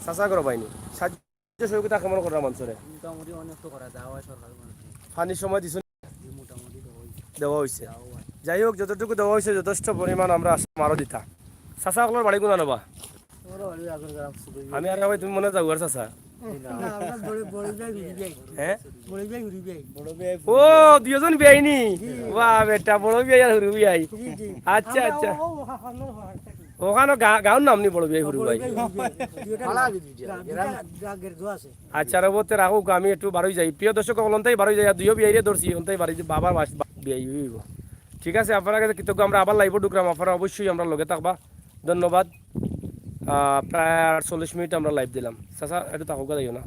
চাচা করো বাইনি। সাহায্য সহযোগিতা কেমন করা মানুষরে? মোটামুটি অনেক তো করা দেওয়া হয় সরকার মানে। পানির সময় দিছো? জি, মোটামুটি তো হয়েছে। দেওয়া হয়েছে। দেওয়া হয়। যাই হোক, যতটুকু দেওয়া হয়েছে যথেষ্ট পরিমাণ আমরা আশা আরও দিতা। চাচা আপনার বাড়ি কোন আনবা? ওরা বাড়ি আগর গ্রাম শুধু। আমি আর কই তুমি মনে যাও আর চাচা? না, আমরা বড়, বড় বিয়াই, হুরু বিয়াই। হ্যাঁ? বড় বিয়াই, হুরু বিয়াই। ও, দুইজন বিয়াই নি? জি। বাহ, বেটা, বড় বিয়াই আর হুরু বিয়াই। জি, জি। আচ্ছা, আমরা আচ্ছা। ও, ও, ও, আমরা ওখানে থাকি। ওখানে গা-, গাঁওর নাম নি বড় বিয়াই, হুরু বড় বিয়াই? বিয়াই, হুরু বিয়াই। দুইটা ফালা গ্রাম, দিদি, দুইটা গ্রাম। গ্রাম, গ্রাম, গ্রাম আছে। আচ্ছা, রে, বলতে রাখো, আমি একটু বারোই যাই। প্রিয় দর্শক, অনন্তাই বারোই যাই, আর দুইও বিয়াইরে ধরছি, অনন্তাই বাড়ি, বাবার বাস-, বা-, বিয়াই হইব। ঠিক আছে, আপনারা কাছে কৃতজ্ঞ, আমরা আবার লাইভও ঢুকলাম, আপনারা অবশ্যই আমরা লগে থাকবা। ধন্যবাদ। আহ, প্রায় আটচল্লিশ মিনিট আমরা লাইভ দিলাম। চাচা, একটু থাকো, যাইও না।